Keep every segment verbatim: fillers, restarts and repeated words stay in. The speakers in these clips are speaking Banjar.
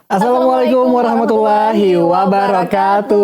Assalamualaikum warahmatullahi wabarakatuh.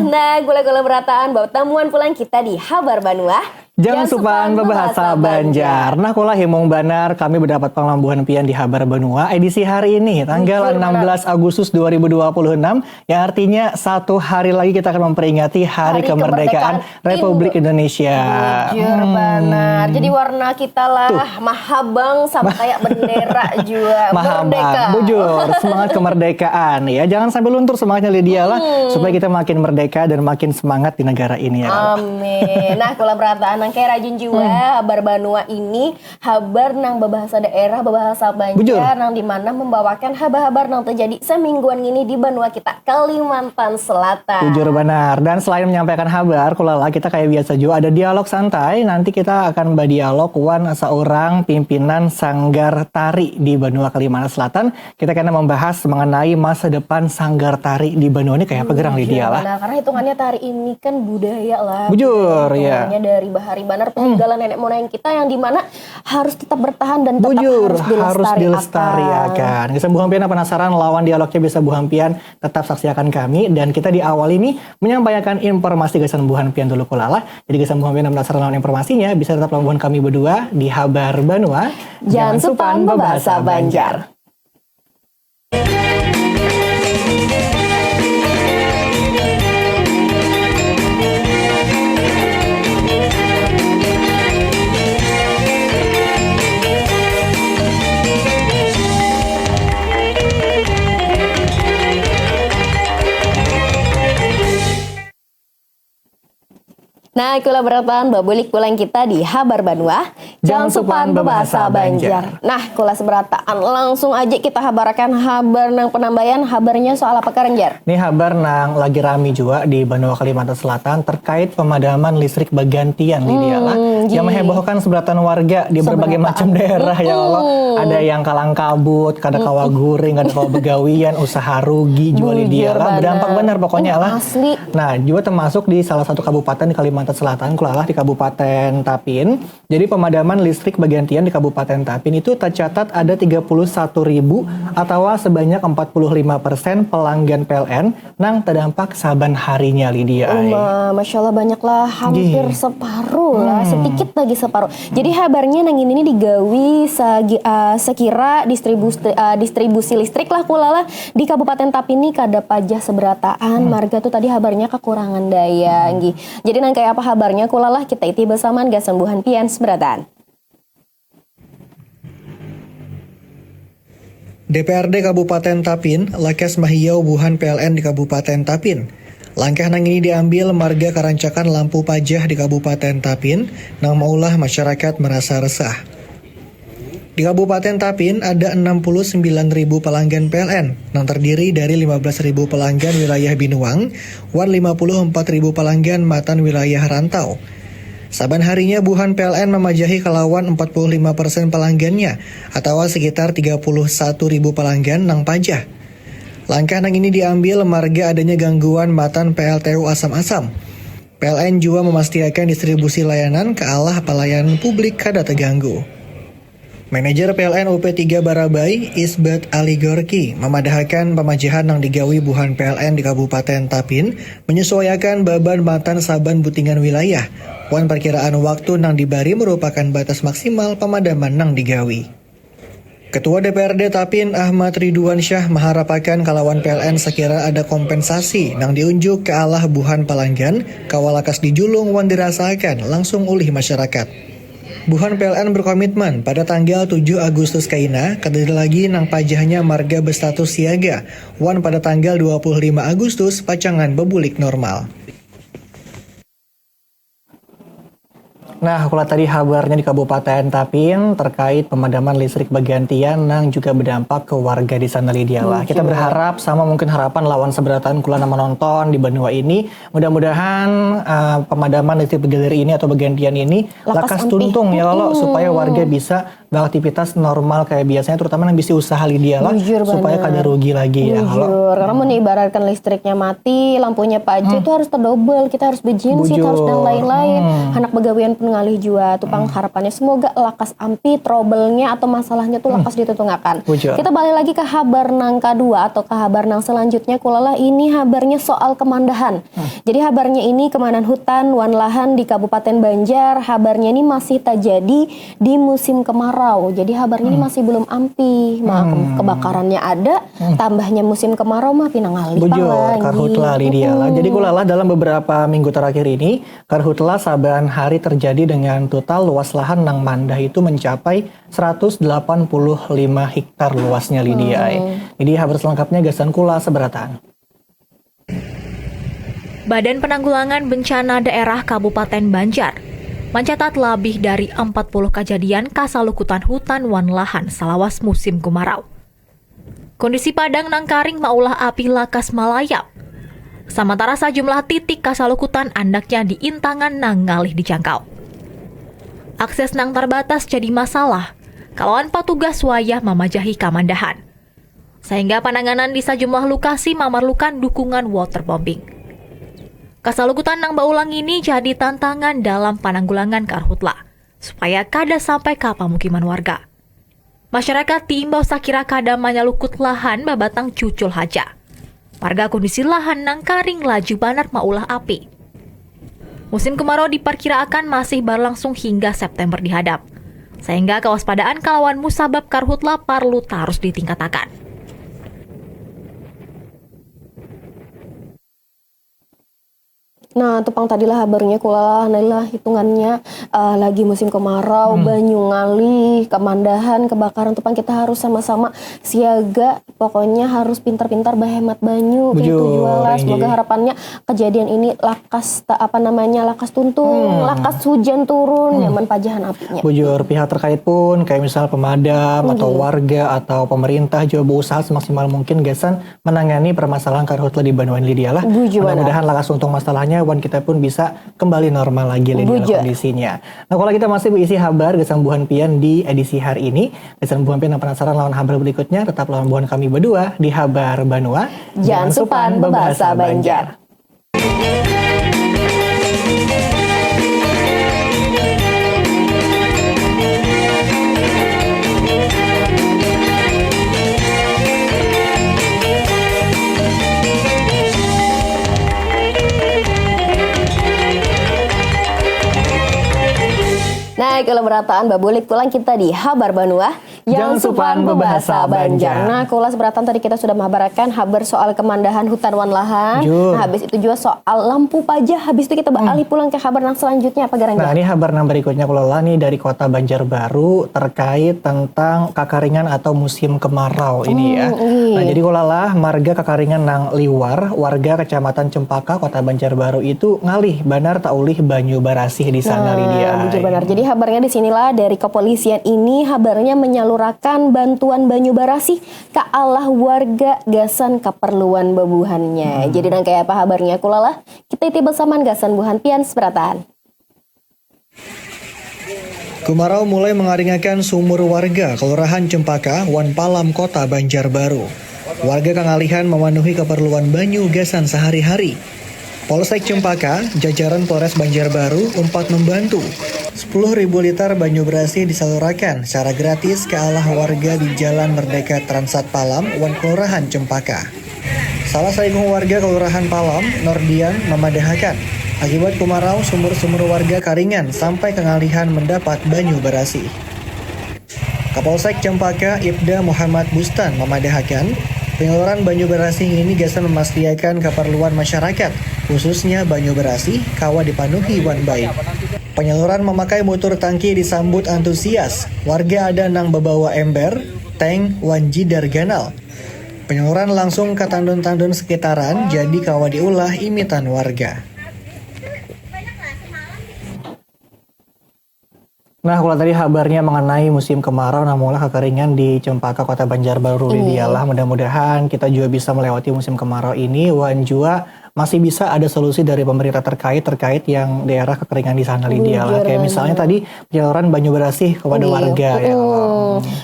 Nah, gula-gula berataan, bawa temuan pulang kita di Habar Banua. Jangan supan bebahasa Banjar. Nah, kula himung banar, kami berdapat panglambuhan pian di Habar Banua edisi hari ini, tanggal enam belas Agustus dua ribu dua puluh enam, yang artinya satu hari lagi kita akan memperingati Hari Kemerdekaan Republik Indonesia. Bujur banar. Jadi warna kita lah mahabang sama kayak bendera juga. Mahabang. Bujur, semangat kemerdekaan ya. Jangan sampai luntur semangatnya Lydia lah, supaya kita makin merdeka dan makin semangat di negara ini ya. Amin. Nah, kula berataan nang kayak rajin juga Habar Banua ini, habar nang bebahasa daerah, bebahasa Banjar, nang dimana membawakan habar-habar nang terjadi semingguan ini di banua kita Kalimantan Selatan. Bujur banar. Dan selain menyampaikan habar, kulala kita kayak biasa juga ada dialog santai. Nanti kita akan berdialog wan seorang pimpinan sanggar tari di banua Kalimantan Selatan. Kita kena membahas mengenai masa depan sanggar tari di banua ini kayak apa gerang Lydia lah. Nah, karena hitungannya tari ini kan budaya lah. Bujur, ya. Hitungannya dari bahari banar peninggalan nenek moyang kita yang dimana harus tetap bertahan dan tetap harus dilestariakan. Bujur, harus dilestariakan. Gasan buhan pian penasaran lawan dialognya, bisa buhan pian tetap saksiakan kami, dan kita di awal ini menyampaikan informasi gasan buhan pian dulu kulala. Jadi gasan buhan pian penasaran lawan informasinya, bisa tetap lawan kami berdua di Habar Banua. Jangan supan bebahasa Banjar. Nah, kula berataan babulik pulang kita di Habar Banua. Jangan supan bebahasa Banjar. Nah, kula seberataan langsung aja kita habarkan habar nang penambayan, habarnya soal apa, Kak Renjar? Ini habar nang lagi rami juga di Banua Kalimantan Selatan terkait pemadaman listrik bagantian, Lydia lah. Yang menghebohkan seberataan warga di berbagai macam daerah ya Allah. Ada yang kalang kabut, kada kawa guring, kada kawa begawian, usaha rugi juga, Lydia lah. Berdampak benar pokoknya lah. Asli. Nah, juga termasuk di salah satu kabupaten di Kalimantan Selatan, kulalah di Kabupaten Tapin. Jadi pemadaman listrik bagantian di Kabupaten Tapin itu tercatat ada tiga puluh satu ribu atau sebanyak empat puluh lima persen pelanggan P L N nang terdampak saban harinya, Lydia ai. Uma, Masya Allah, banyak lah, hampir separuh lah, sedikit lagi separuh. Jadi habarnya nang ini digawi sagi-, ah, sekira distribusi, ah, distribusi listrik lah kulalah di Kabupaten Tapin ini kada pajah seberataan, marga tuh tadi habarnya kekurangan daya, nggih. Jadi nang kayak apa habarnya kulalah kita iti besamaan gasan buhan pian seberataan. D P R D Kabupaten Tapin lakas mahiau buhan P L N di Kabupaten Tapin. Langkah nang ini diambil marga karancakan lampu pajah di Kabupaten Tapin nang maulah masyarakat merasa resah. Di Kabupaten Tapin ada enam puluh sembilan ribu pelanggan P L N nang terdiri dari lima belas ribu pelanggan wilayah Binuang wan lima puluh empat ribu pelanggan matan wilayah rantau. Saban harinya buhan P L N mamajahi kalawan empat puluh lima persen pelanggannya, atau sekitar tiga puluh satu ribu pelanggan nang pajah. Langkah nang ini diambil marga adanya gangguan matan P L T U Asam-Asam. P L N jua memastiakan distribusi layanan ke alah pelayanan publik kada terganggu. Manajer P L N U P tiga Barabai, Isbat Ali Gorki, mamadahakan pamajahan nang digawi buhan P L N di Kabupaten Tapin menyesuaiakan baban matan saban butingan wilayah, wan perkiraan waktu nang dibari merupakan batas maksimal pamadaman nang digawi. Ketua D P R D Tapin, Ahmad Ridwan Syah, maharapakan kalawan P L N sekira ada kompensasi nang diunjuk ke alah buhan palanggan, kawa lakas dijulung wan dirasaakan langsung ulih masyarakat. Buhan P L N berkomitmen pada tanggal tujuh Agustus kaina kadada lagi nang pajahnya marga berstatus siaga, wan pada tanggal dua puluh lima Agustus pacangan bebulik normal. Nah, kula tadi habarnya di Kabupaten Tapin terkait pemadaman listrik bagantian nang juga berdampak ke warga di sana, Lydia lah. Kita berharap sama mungkin harapan lawan seberataan kula nang menonton di banua ini, mudah-mudahan, eh, pemadaman listrik bergilir ini atau bagantian ini lakas tuntung ya, Lolo, supaya warga bisa beraktivitas normal kayak biasanya, terutama nang bisi usaha, Lydia lah, supaya kada rugi lagi ya, Lolo. Bujur, karena mun ibaratkan listriknya mati, lampunya pajah, itu harus terdobel, kita harus bejinsit, harus dan lain-lain. Anak begawian pun ngalih jua tu pang. Harapannya semoga lakas ampi trouble-nya atau masalahnya tu lakas ditutungakan. Bujur. Kita balik lagi ke habar nang kadua atau ke habar nang selanjutnya, Kulalah. Ini habarnya soal kemandahan. Jadi habarnya ini Kemandahan Hutan wan Lahan di Kabupaten Banjar, habarnya ini masih terjadi di musim kemarau. Jadi habarnya ini masih belum ampi. Nah, ke- kebakarannya ada, tambahnya musim kemarau mah pina ngalih pang. Bujur, lagi. Karhutla Lydia lah. Jadi Kulalah, dalam beberapa minggu terakhir ini, Karhutla saban hari terjadi dengan total luas lahan nang mandah itu mencapai seratus delapan puluh lima hektar luasnya, Lydia ai. Jadi habar selengkapnya gasan Kula seberataan. Badan Penanggulangan Bencana Daerah Kabupaten Banjar mencatat labih dari empat puluh kajadian kasalukutan hutan wan lahan salawas musim kemarau. Kondisi padang nang karing maulah api lakas malayap. Samantara sajumlah titik kasalukutan andaknya di intangan nang ngalih dijangkau. Akses nang terbatas jadi masalah, kalawan patugas wayah mamajahi kamandahan. Sehingga pananganan di sajumlah lokasi mamarlukan dukungan waterbombing. Kasalukutan nang baulang ini jadi tantangan dalam pananggulangan karhutla, supaya kada sampai ka pamukiman warga. Masyarakat diimbau sakira kada manyalukut lahan babatang cucul haja. Marga kondisi lahan nang karing laju banar maulah api. Musim kemarau diperkiraakan masih berlangsung hingga September dihadap. Sehingga kewaspadaan kalawan musabab karhutla parlu tarus ditingkatakan. Nah, tu pang tadi lah habarnya, Kulalah, nah lah hitungannya, eh, lagi musim kemarau, banyu ngalih, kemandahan, kebakaran, tu pang kita harus sama-sama siaga, pokoknya harus pintar-pintar bahemat banyu, kayak itu. Bujur, jua lah. Semoga harapannya kejadian ini lakas ta-, apa namanya, lakas tuntung, lakas hujan turun, nyaman pajahan apinya. Bujur, pihak terkait pun, kayak misal pemadam, atau warga, atau pemerintah juga berusaha semaksimal mungkin gasan menangani permasalahan karhutla di banua ini, Lydia lah. Bujur banar. Mudah-mudahan lakas tuntung masalahnya, wan kita pun bisa kembali normal lagi, Lydia lah, kondisinya. Nah, kalau kita masih beisi habar gasan buhan pian di edisi hari ini, gasan buhan pian yang penasaran lawan habar berikutnya, tetap lawan buhan kami berdua di Habar Banua. Jangan supan bebahasa Banjar. Nah, kalau berataan babulik pulang kita di Habar Banua. Jangan supan bebahasa Banjar. Nah, Kula seberataan tadi kita sudah mahabarakan habar soal kemandahan hutan wan lahan. Jur. Nah, habis itu juga soal lampu paja. Habis itu kita beralih pulang ke habar nang selanjutnya apa, Garang? Nah, ini habar nang berikutnya, Kulalah, nih dari Kota Banjarbaru terkait tentang kakaringan atau musim kemarau ini, ya. Nah, jadi, Kulalah, marga kakaringan nang liwar, warga Kecamatan Cempaka, Kota Banjarbaru itu ngalih banar taulih banyu barasih di sana, Lydia. Nah, bujur banar. Jadi, habarnya di sinilah dari kepolisian ini, habarnya menyalurakan bantuan banyu barasih ka alah warga gasan keperluan bebuhannya. Jadi, nang kaya apa habarnya, Kulalah? Kita iti besamaan gasan buhan pian seberataan. Kemarau mulai mengaringakan sumur warga Kelurahan Cempaka wan Palam, Kota Banjarbaru. Warga kangalihan memenuhi keperluan banyu gasan sehari-hari. Polsek Cempaka, jajaran Polres Banjarbaru umpat membantu. Sepuluh ribu liter banyu berasih disalurakan secara gratis ke alah warga di Jalan Merdeka Transat Palam wan Kelurahan Cempaka. Salah saikung warga Kelurahan Palam, Nordian, mamadahakan, akibat kumarau, sumur-sumur warga karingan sampai kangalihan mendapat banyu barasih. Kapolsek Cempaka, Ibda Muhammad Bustan, mamadahakan, penyaluran banyu barasih ini gasan memastiakan keperluan masyarakat, khususnya banyu barasih, kawa dipanuhi wan baik. Penyaluran memakai mutur tangki disambut antusias. Warga ada nang babawa ember, tank, wan jidar ganal. Penyaluran langsung ka tandun-tandun sekitaran, jadi kawa diulah imitan warga. Nah, kalau tadi habarnya mengenai musim kemarau, nah, maulah kekeringan di Cempaka, Kota Banjarbaru, Lydia lah. Mudah-mudahan kita juga bisa melewati musim kemarau ini, wan jua masih bisa ada solusi dari pemerintah terkait, terkait yang daerah kekeringan di sana, Lydia lah. Kayak misalnya tadi penyaluran banyu barasih kepada warga, ya.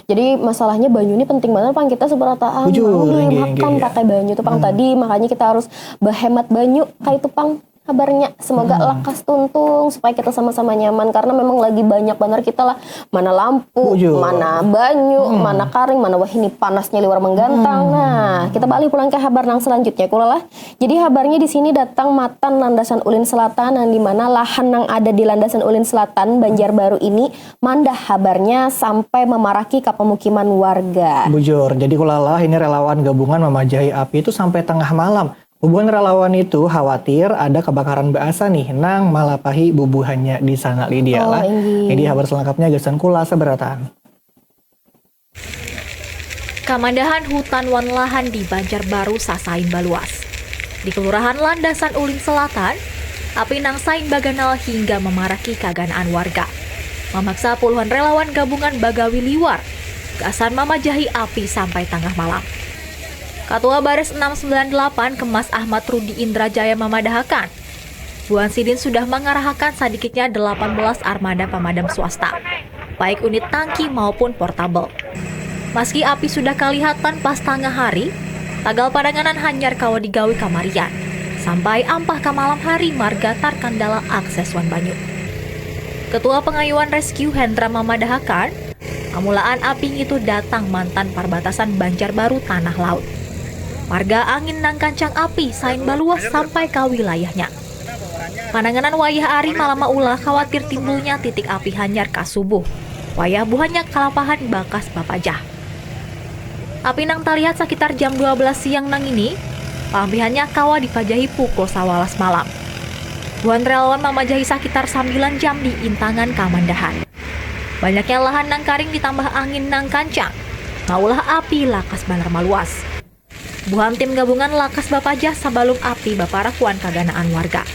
Jadi, masalahnya banyu ini penting banget, pang, kita seberataan. Bujur, mau inggih, makan inggih, pakai banyu tuh, pang, tadi, makanya kita harus berhemat banyu, kayak itu, pang. habarnya. Semoga lakas tuntung supaya kita sama-sama nyaman, karena memang lagi banyak banar kita lah, mana lampu, Bujur. Mana banyu, mana karing, mana wahini panasnya liwar menggantang. Nah, kita balik pulang ke habar nang selanjutnya kula lah. Jadi habarnya di sini datang matan Landasan Ulin Selatan, yang dimana lahan yang ada di Landasan Ulin Selatan Banjarbaru ini mandah habarnya sampai memaraki ke pemukiman warga. Bujur, jadi kulalah ini relawan gabungan mamajahi api itu sampai tengah malam. Bubuhan relawan itu khawatir ada kebakaran baasa nih nang malapahi bubuhannya di sana Lydia Oh, lah. Inggih. Jadi habar selengkapnya gasan kula sabarataan. Kamandahan hutan wan lahan di Banjarbaru sasain baluas. Di Kelurahan Landasan Ulin Selatan, api nang sain baganal hingga memaraki kaganaan warga. Memaksa puluhan relawan gabungan bagawi liwar, gasan mamajahi api sampai tengah malam. Ketua Baris enam sembilan delapan Kemas Ahmad Rudi Indrajaya mamadahakan, buhan sidin sudah mangarahakan sadikitnya delapan belas armada pamadam swasta, baik unit tangki maupun portabel. Maski api sudah kalihatan pas tangah hari, tagal padanganan hanyar kawa digawi kamarian. Sampai ampah ka malam hari marga tarkandala akses wan banyu. Ketua Pengayuan Rescue Hendra mamadahakan, amulaan api ngitu datang mantan parbatasan Banjarbaru Tanah Laut. Marga angin nang kancang api sain baluas sampai ka wilayahnya. Pananganan wayah ari malama ulah khawatir timbulnya titik api hanyar ka subuh. Wayah buhannya kalapahan bakas bapajah. Api nang talihat sakitar jam dua belas siang nang ini, palampihannya kawa dipajahi pukul sawalas malam. Buhan relawan mamajahi sakitar sambilan jam di intangan kamandahan. Banyaknya lahan nang karing ditambah angin nang kancang, maulah api lakas banar maluas. Buhan tim gabungan lakas bapajah sabalum api baparakuan kaganaan warga.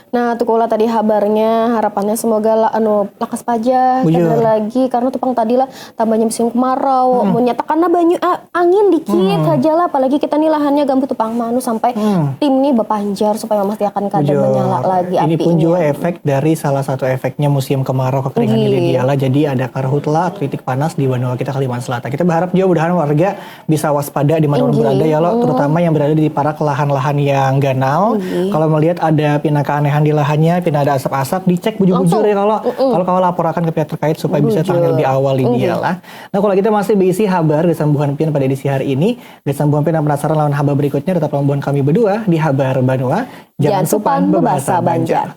Nah, tuh kula tadi habarnya, harapannya semoga la, anu lakas pajah, Bujur. Kada lagi karena tupang tadi lah tambahnya musim kemarau, munnya takana banyu a- angin dikit saja lah, apalagi kita nih lahannya gambut tupang manu sampai tim nih bapanjar supaya memastikan kada Bujur. menyala lagi Ini apinya. Pun juga efek dari salah satu efeknya musim kemarau kekeringan Inggih. ini dia lah. Jadi ada karhutlah atau titik panas di banua kita Kalimantan Selatan. Kita berharap juga mudahan warga bisa waspada di mana Inggih. Berada ya lo, terutama yang berada di parak lahan-lahan yang ganal. Kalau melihat ada pina keanehan di lahannya, pina ada asap-asap, dicek bujur-bujur Langsung. Ya kalau kalau kawa laporakan ke pihak terkait supaya bisa Bujur. tangani lebih awal di dia lah. Nah kalau kita masih berisi habar gasan buhan pian pada edisi hari ini, gasan buhan pian yang penasaran lawan habar berikutnya, tetap lawan buhan kami berdua di Habar Banua. Jangan supan bebasa Banjar.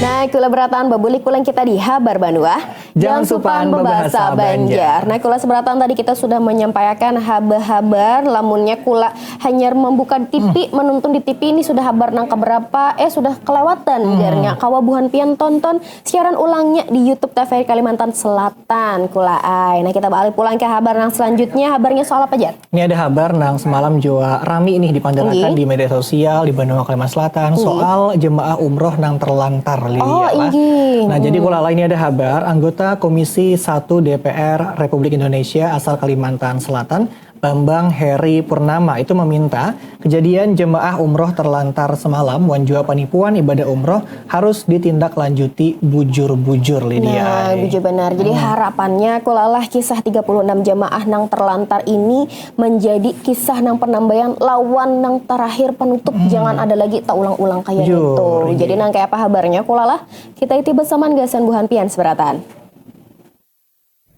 Nah, kula berataan babulik pulang kita di Habar Banua. Jangan supan bebasa Banjar. Nah, kula seberatan tadi kita sudah menyampaikan habar-habar, lamunnya kula hanya membuka T V, menonton di T V ini sudah habar nang keberapa, eh sudah kelewatan jarnya. Kawa buhan pian tonton siaran ulangnya di YouTube T V R I Kalimantan Selatan, kula ai. Nah, kita balik pulang ke habar nang selanjutnya, habarnya soal apa, Jar? Ini ada habar nang semalam jua rami nih dipandarakan Inggih. Di media sosial di Banua Kalimantan Selatan soal jemaah umroh nang terlantar, Lydia, Oh, lah. inggih. Nah, jadi kula lain ini ada habar, anggota Komisi satu D P R Republik Indonesia asal Kalimantan Selatan, Bambang Heri Purnama itu meminta kejadian jemaah umroh terlantar semalam wan jua penipuan ibadah umroh harus ditindaklanjuti bujur-bujur, Lydia. Nah, bujur benar. Jadi harapannya kulalah kisah tiga puluh enam jamaah nang terlantar ini menjadi kisah nang penambaian lawan nang terakhir penutup. Jangan ada lagi taulang-ulang kayak Bujur, itu. ini. Jadi nang kayak apa habarnya kulalah kita iti besamaan gasan buhan pian seberatan.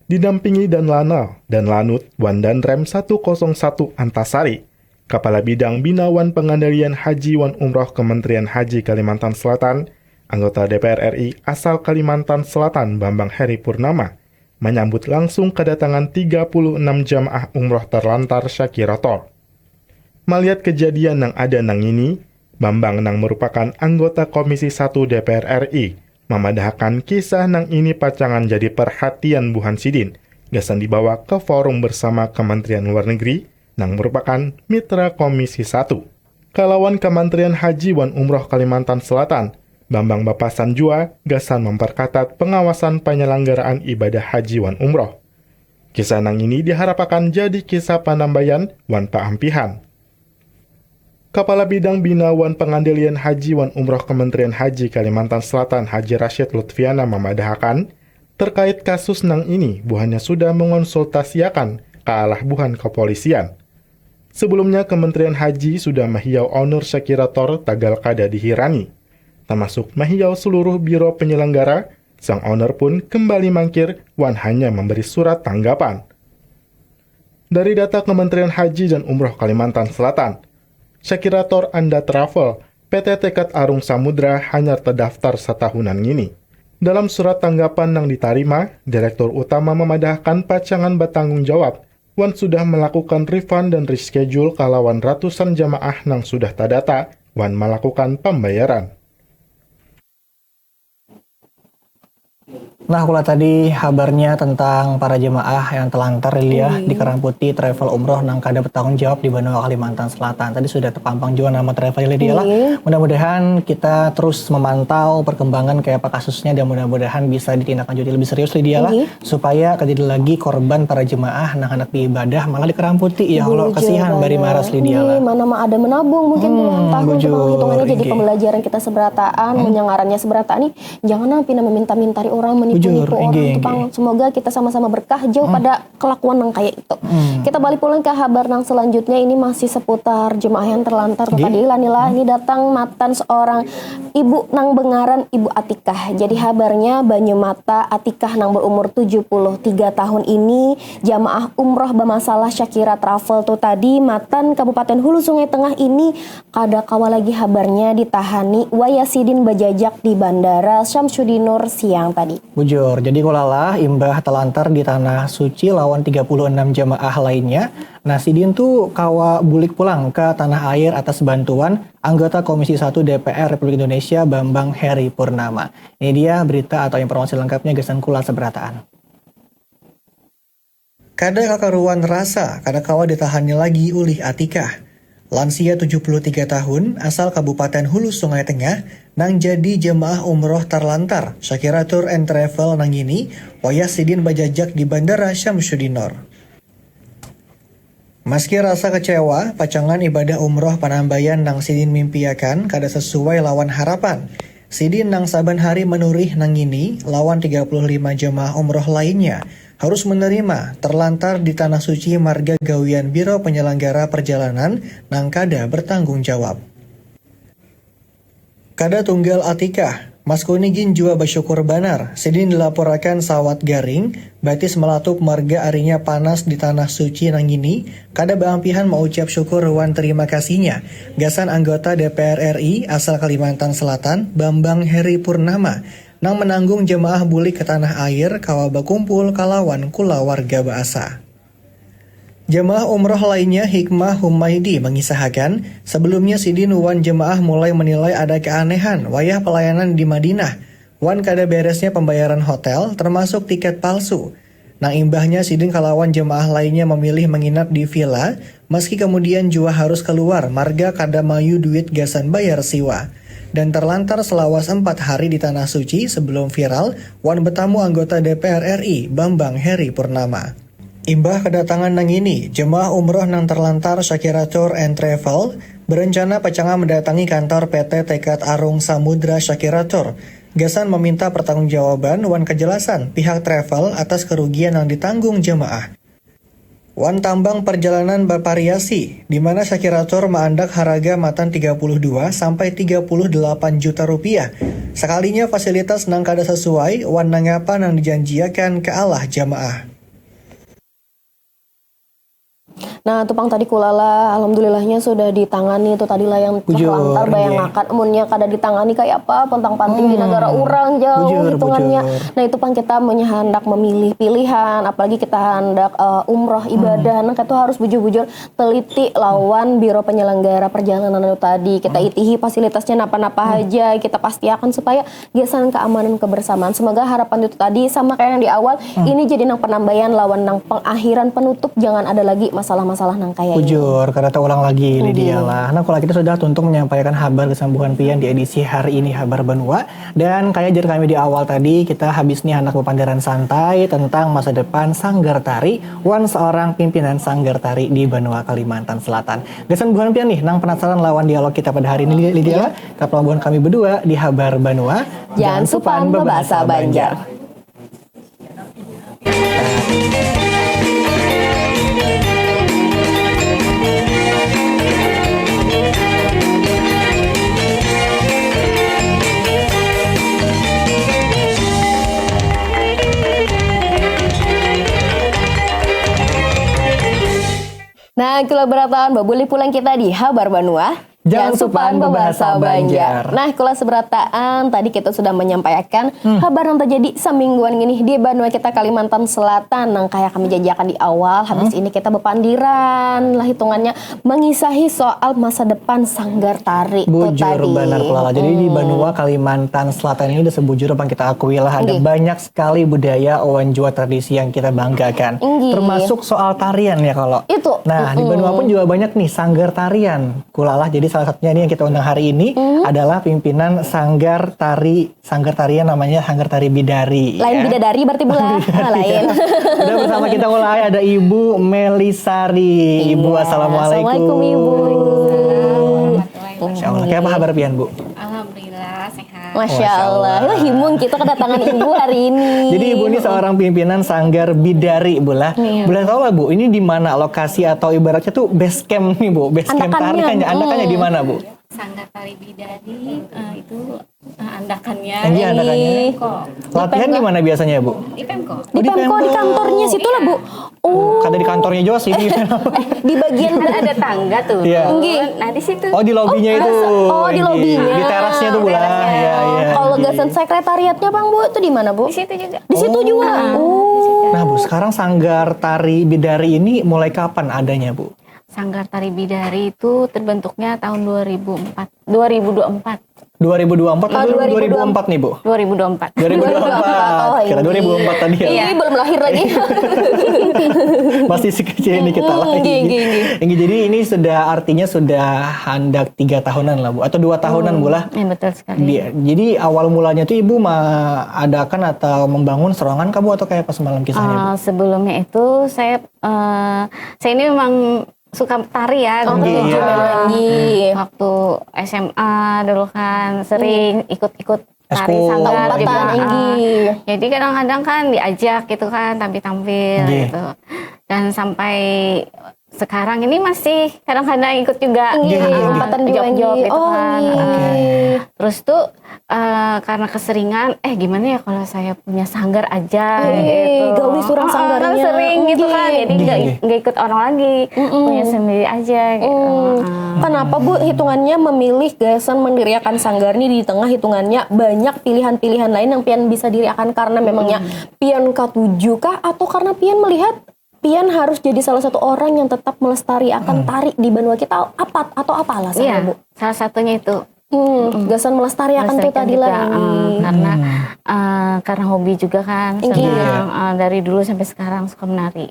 Didampingi Danlanal, Danlanut, wan Danrem satu kosong satu Antasari, Kepala Bidang Bina wan Pengandalian Haji wan Umroh Kementerian Haji Kalimantan Selatan, anggota D P R R I asal Kalimantan Selatan Bambang Heri Purnama, menyambut langsung kedatangan tiga puluh enam jamaah umroh terlantar Syakirator. Melihat kejadian nang ada nang ini, Bambang nang merupakan anggota Komisi satu D P R R I, mamadahakan kisah nang ini pacangan jadi perhatian buhan sidin, gasan dibawa ke forum bersama Kementerian Luar Negeri nang merupakan mitra Komisi satu. Kalawan Kementerian Haji wan Umroh Kalimantan Selatan, Bambang bapasan jua gasan memperkatat pengawasan penyelenggaraan ibadah haji wan umroh. Kisah nang ini diharapakan jadi kisah panambayan wan paampihan. Kapala Bidang Bina wan Pangandalian Haji wan Umroh Kementerian Haji Kalimantan Selatan Haji Rashid Lutfiana mamadahakan, terkait kasus nang ini buhannya sudah mengonsultasiakan kaalah buhan kepolisian. Sebelumnya Kementerian Haji sudah mahiau owner Shakira Tour tagal kada dihirani, termasuk mahiau seluruh biro penyelenggara, sang owner pun kembali mangkir wan hanya memberi surat tanggapan. Dari data Kementerian Haji dan Umroh Kalimantan Selatan, Shakira Tour Anda Travel, P T Tekad Arung Samudra hanyar terdaftar satahunan ngini. Dalam surat tanggapan nang ditarima, Direktur Utama mamadahkan pacangan batanggung jawab wan sudah melakukan refund dan reschedule kalawan ratusan jamaah nang sudah tadata wan malakukan pambayaran. Nah, kula tadi habarnya tentang para jemaah yang telantar Lilia di Karang Putih travel umroh nang kada bertanggung jawab di Banua Kalimantan Selatan. Tadi sudah terpampang juga nama travel Lilia lah. Iya. Mudah-mudahan kita terus memantau perkembangan kayak apa kasusnya dan mudah-mudahan bisa ditindaklanjuti lebih serius Lilia lah. Iya. Supaya kada lagi korban para jemaah nang hendak beribadah malah di Karang Putih ya kalau kasihan bari maras Lidia lah. Iya, mana mah ada menabung mungkin puluhan tahun kita hitungannya jadi pembelajaran kita seberataan, menyangarannya seberataan nih jangan pina meminta-mintari orang, menipu-nipu orang tuh pang. Semoga kita sama-sama berkah jauh pada kelakuan nang kayak itu. Hmm. Kita balik pulang ke habar nang selanjutnya, ini masih seputar jemaah yang terlantar tuh tadi lah Nila. Ini datang matan seorang ibu nang bengaran Ibu Atikah. Jadi habarnya Banyu Mata Atikah nang berumur tujuh puluh tiga tahun ini jamaah umroh bamasalah Shakira Travel tuh tadi matan Kabupaten Hulu Sungai Tengah ini kada kawa lagi habarnya ditahani wayah sidin bajajak di Bandara Syamsuddinur siang tadi. Bujur, jadi kulalah imbah talantar di Tanah Suci lawan tiga puluh enam jamaah lainnya, nah sidin tu kawa bulik pulang ka tanah air atas bantuan anggota Komisi satu D P R Republik Indonesia Bambang Heri Purnama. Ini dia berita atau informasi lengkapnya gasan kula seberataan. Kada kakaruan rasa kada kawa ditahannya lagi ulih Atikah. Lansia tujuh puluh tiga tahun, asal Kabupaten Hulu Sungai Tengah, nang jadi jamaah umroh tarlantar Shakira Tour and Travel nangini, wayah sidin bajajak di Bandara Syamsuddinor. Maski rasa kecewa, pacangan ibadah umroh panambayan nang sidin mimpiakan kada sesuai lawan harapan. Sidin nang saban hari manurih nangini lawan tiga puluh lima jamaah umroh lainnya harus menerima terlantar di Tanah Suci marga gawian Biro Penyelenggara Perjalanan nang kada bertanggung jawab. Kada tunggal Atikah, Mas Kuni gin jua basyukur banar sidin dilapurakan sawat garing, batis malatup marga arinya panas di Tanah Suci nangini, kada baampihan maucap syukur wan terima kasihnya gasan anggota D P R R I asal Kalimantan Selatan, Bambang Heri Purnama, nang menanggung jemaah bulik ke tanah air kawa bakumpul kalawan kulawarga baasa. Jemaah umroh lainnya Hikmah Humaidi mengisahakan, sebelumnya sidin wan jemaah mulai menilai ada keanehan wayah pelayanan di Madinah, wan kada beresnya pembayaran hotel termasuk tiket palsu. Nang imbahnya sidin kalawan jemaah lainnya memilih menginap di villa, meski kemudian jua harus keluar marga kada mayu duit gasan bayar siwa. Dan terlantar selawas empat hari di Tanah Suci sebelum viral wan betamu anggota D P R R I Bambang Heri Purnama. Imbah kedatangan nangini, jemaah umroh nang terlantar Shakira Tour and Travel berencana pacanga mendatangi kantor P T Tekad Arung Samudra Shakira Tour gasan meminta pertanggungjawaban wan kejelasan pihak travel atas kerugian yang ditanggung jemaah. Wan tambang perjalanan bervariasi, di mana Shakira Tour maandak haraga matan tiga puluh dua sampai tiga puluh delapan juta rupiah. Sekalinya fasilitas nang kada sesuai wan nangapa nang dijanjiakan ke alah jamaah. Nah, tupang tadi kulala, alhamdulillahnya sudah ditangani itu tadi lah yang terlantar bayangakan. Amunnya kada ditangani kayak apa, pontang panting hmm. di negara orang jauh bujur, hitungannya. Bujur. Nah, itu pang kita punya hendak memilih pilihan, apalagi kita hendak uh, umroh ibadah, hmm. Nah, itu harus bujur-bujur teliti lawan biro penyelenggara perjalanan itu tadi. Kita hmm. itihi fasilitasnya napa-napa hmm. aja, kita pastiakan supaya gasan keamanan kebersamaan. Semoga harapan itu tadi sama kayak yang di awal, hmm. ini jadi nang penambayan lawan nang pengakhiran penutup, jangan ada lagi masalah-masalah masalah nang kaya ini. Bujur, kada taulang lagi Lydia lah. Nah, kalau kita sudah tuntung menyampaikan habar gasan buhan pian di edisi hari ini Habar Banua. Dan kaya jar kami di awal tadi, kita habis nih handak bapandiran santai tentang masa depan Sanggar Tari wan seorang pimpinan Sanggar Tari di Banua Kalimantan Selatan. Gasan buhan pian nih, nang penasaran lawan dialog kita pada hari ini, Lydia, tetaplah buhan kami berdua di Habar Banua. Jangan supan bebahasa Banjar. Nah, kolaborataan babulih pulang kita di Habar Banua. Jangan supan bebahasa Banjar. Nah, kula seberataan tadi kita sudah menyampaikan habar yang terjadi semingguan ini di Banua kita Kalimantan Selatan. Nang kaya kami janjiakan di awal, habis ini kita bepandiran lah hitungannya mengisahi soal masa depan Sanggar Tari itu Bujur tadi. Banar Kulala. Jadi di Banua Kalimantan Selatan ini udah sebujur apa kita akui lah ada Nggih. Banyak sekali budaya wan jua tradisi yang kita banggakan. Inggih. Termasuk soal tarian ya kalau. Itu. Nah, di Banua pun juga banyak nih sanggar tarian. Kulalah jadi salah satunya ini yang kita undang hari ini adalah pimpinan sanggar tari, sanggar tarian namanya Sanggar Tari Bidari. Lain ya. Bidadari berarti bula. Ah, lain. Udah bersama kita mulai ada Ibu Melisari. Ibu, Iya. Assalamualaikum. Assalamualaikum, Ibu. Masya Allah. Kayak apa kabar pian, Bu? Alhamdulillah sehat. Masya Allah. Wah, himun kita kedatangan Ibu hari ini. Jadi Ibu ini seorang pimpinan Sanggar Bidari, Bu lah. Iya. Boleh tahu lah, Bu, ini di mana lokasi atau ibaratnya tuh base camp nih, Bu? Base camp Andakannya. tarinya, andakannya di mana, Bu? Sanggar Tari Bidari eh, itu eh, andakannya Ini andakannya. Kok Latihan di mana biasanya, Bu? di Pemko. Di Pemko di kantornya situ lah, Bu. Oh, Kada di kantornya juga sih. di bagian Kan ada tangga tuh. Iya. Nggih. Nah di situ. Oh, di lobbynya itu. Oh, di Iya. lobbynya. Di terasnya tuh, Bu lah. Iya, iya. Kalau gasan sekretariatnya, Bang, Bu, itu di mana, Bu? Di situ juga. Di situ juga. Oh. Nah, Bu, sekarang Sanggar Tari Bidari ini mulai kapan adanya, Bu? Sanggar Tari Bidari itu terbentuknya tahun dua ribu empat, dua ribu dua puluh empat. dua ribu dua puluh empat Ah, atau dua ribu dua puluh empat. dua ribu dua puluh empat nih, Bu? dua ribu dua puluh empat. dua ribu dua puluh empat. Oh, Kira ini. dua ribu empat tadi ya. Ini belum lahir lagi. Masih sekecil ini kita Hmm, lagi. nggih, nggih, nggih. Ini jadi ini sudah artinya sudah handak tiga tahunan lah, Bu, atau dua tahunan, Bu lah. Ya betul sekali. Di- jadi awal mulanya tuh Ibu mengadakan atau membangun serangan kah, Bu, atau kayak pas malam kisahnya, Bu? Eh, sebelumnya itu saya eh, saya ini memang suka tari ya dulu. Iya. Nggih. Waktu S M A dulu kan sering ikut-ikut tari Eskul. sanggar Umpatan, juga. inggih. Jadi kadang-kadang kan diajak gitu kan tampil-tampil Nggih. gitu. Dan sampai sekarang ini masih kadang-kadang ikut juga. Nggih, Ah, umpatan juga, job-job nggih. gitu Oh, kan. nggih. Ah. Terus tuh eh, karena keseringan, eh gimana ya kalau saya punya sanggar aja Eh, gitu. gawi surang Ah, ah, sanggarnya. kan sering gitu kan, jadi nggak Nggih. nggak ikut orang lagi, punya sendiri aja. Gitu. Hmm. Ah. Kenapa, Bu, hitungannya memilih gasan mendiriakan sanggar nih di tengah hitungannya banyak pilihan-pilihan lain yang pian bisa diriakan karena memangnya pian katuju kah atau karena pian melihat pian harus jadi salah satu orang yang tetap melestariakan tari di banua kita apa atau apa alasannya, Iya, Bu? Salah satunya itu. Hmm, gasan melestariakan tuh Melestarikan tadi juga, lah. eh, karena eh, karena hobi juga kan Inggih. senang, eh, dari dulu sampai sekarang suka menari.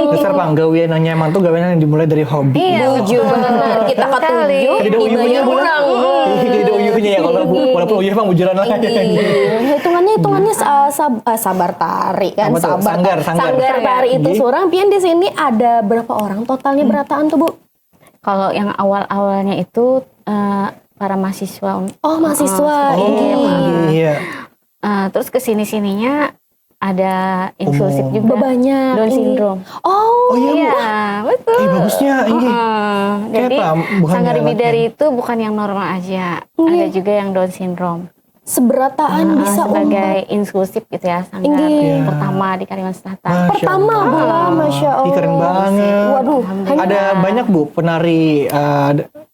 Dasar panggawian yang nyaman tuh gawian yang dimulai dari hobi. Iya, Bujur, benar. Kita Sekali. katuju Tidak uyuhnya, dibayar Bu, lah. orang. Tidak uyuhnya ya kalau Bu, walaupun uyuh emang bujuran lah. Iya. Hitungannya hitungannya sa- sab- ah, sabar tari kan Apa tuh? sabar Sanggar, sanggar. Sanggar tari itu Nggih. Surang pian di sini ada berapa orang totalnya berataan tuh, Bu? Kalau yang awal-awalnya itu eh, para mahasiswa. Oh, mahasiswa. Oh, Iya. iya. Eh, terus kesini sininya ada inklusif Umum. juga. Banyak. Down Iya. syndrome. Oh, Oh iya, Bu. Iya, betul. Eh, bagusnya, iya. Heeh. Kayak Jadi apa buhannya sanggar latihan? Bidari itu bukan yang normal aja, Iya. ada juga yang Down syndrome. Seberataan Heeh, bisa sebagai umpat. Inklusif gitu ya, sanggar Inggih. pertama di Kalimantan Selatan. Masya Pertama Allah. Bula, masya Allah. Ih, keren banget. Waduh, Alhamdulillah. Ada banyak, Bu, penari eh,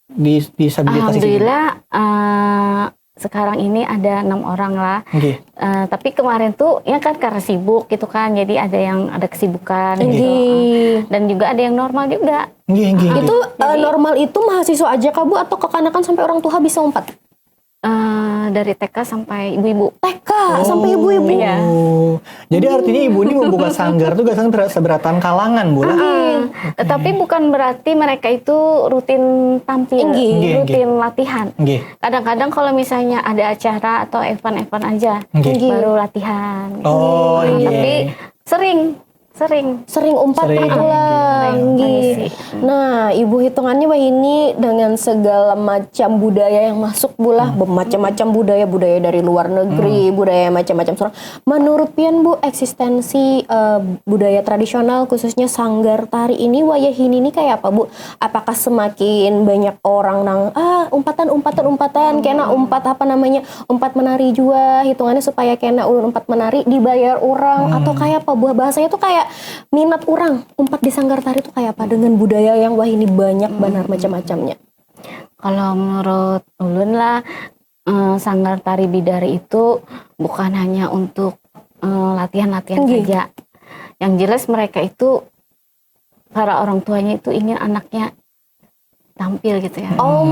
di disabilitas ini? Alhamdulillah eh, sekarang ini ada enam orang lah. Nggih. Eh, tapi kemarin tuh ya kan karena sibuk gitu kan, jadi ada yang ada kesibukan gitu. Nggih. Dan juga ada yang normal juga. Nggih, nggih, nggih. Itu eh, normal itu mahasiswa aja kah, Bu, atau kekanakan sampai orang tua bisa umpat? Eh, dari T K sampai ibu-ibu. T K sampai ibu-ibu. Iya. Oh, Jadi artinya ibu ini membuka sanggar tuh gasan ber- seberatan kalangan, Bu lah. Ah, tetapi bukan berarti mereka itu rutin tampil, Inggih. Inggih, rutin latihan. Nggih. Kadang-kadang kalau misalnya ada acara atau event-event aja, Nggih. baru latihan. Oh, Nah, iya. Tapi sering, sering. Sering umpat Sering, pulang. iya. Nggih. Iya sih. Nah, ibu hitungannya wahini dengan segala macam budaya yang masuk, Bu lah, Hmm. bermacam-macam budaya, budaya dari luar negeri, budaya macam-macam surang. Menurut pian, Bu, eksistensi eh, budaya tradisional khususnya sanggar tari ini wayahini ini kayak apa, Bu? Apakah semakin banyak orang nang ah umpatan umpatan umpatan kena umpat apa namanya umpat menari jua hitungannya supaya kena ulun umpat menari dibayar orang atau kayak apa, Bu? Bahasanya tuh kayak minat orang umpat di sanggar tari tuh kayak apa dengan budaya yang wahini banyak banar macam-macamnya. Kalau menurut ulun lah, eh, sanggar tari bidari itu bukan hanya untuk eh, latihan-latihan Nggih. saja. Yang jelas mereka itu para orang tuanya itu ingin anaknya tampil gitu ya. Oh,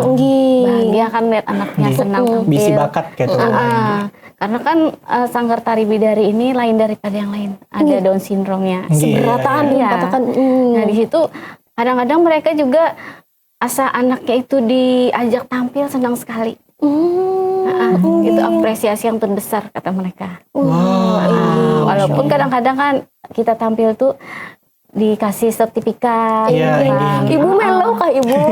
nggih. Bahagia kan lihat anaknya senang tampil. Bisi bakat gitu. Ah, karena kan eh, sanggar tari bidari ini lain daripada yang lain. Ada Down syndrome-nya. Nggih. Berataan Iya. dikatakan. Hmm. Nah, di situ kadang-kadang mereka juga asa anaknya itu diajak tampil senang sekali. Hmm. Ah, itu apresiasi yang terbesar kata mereka. Wah. Ah, walaupun kadang-kadang kan kita tampil tuh dikasih sertifikat. Iya, gitu iya. kan. Ibu melo kah ibu? Itu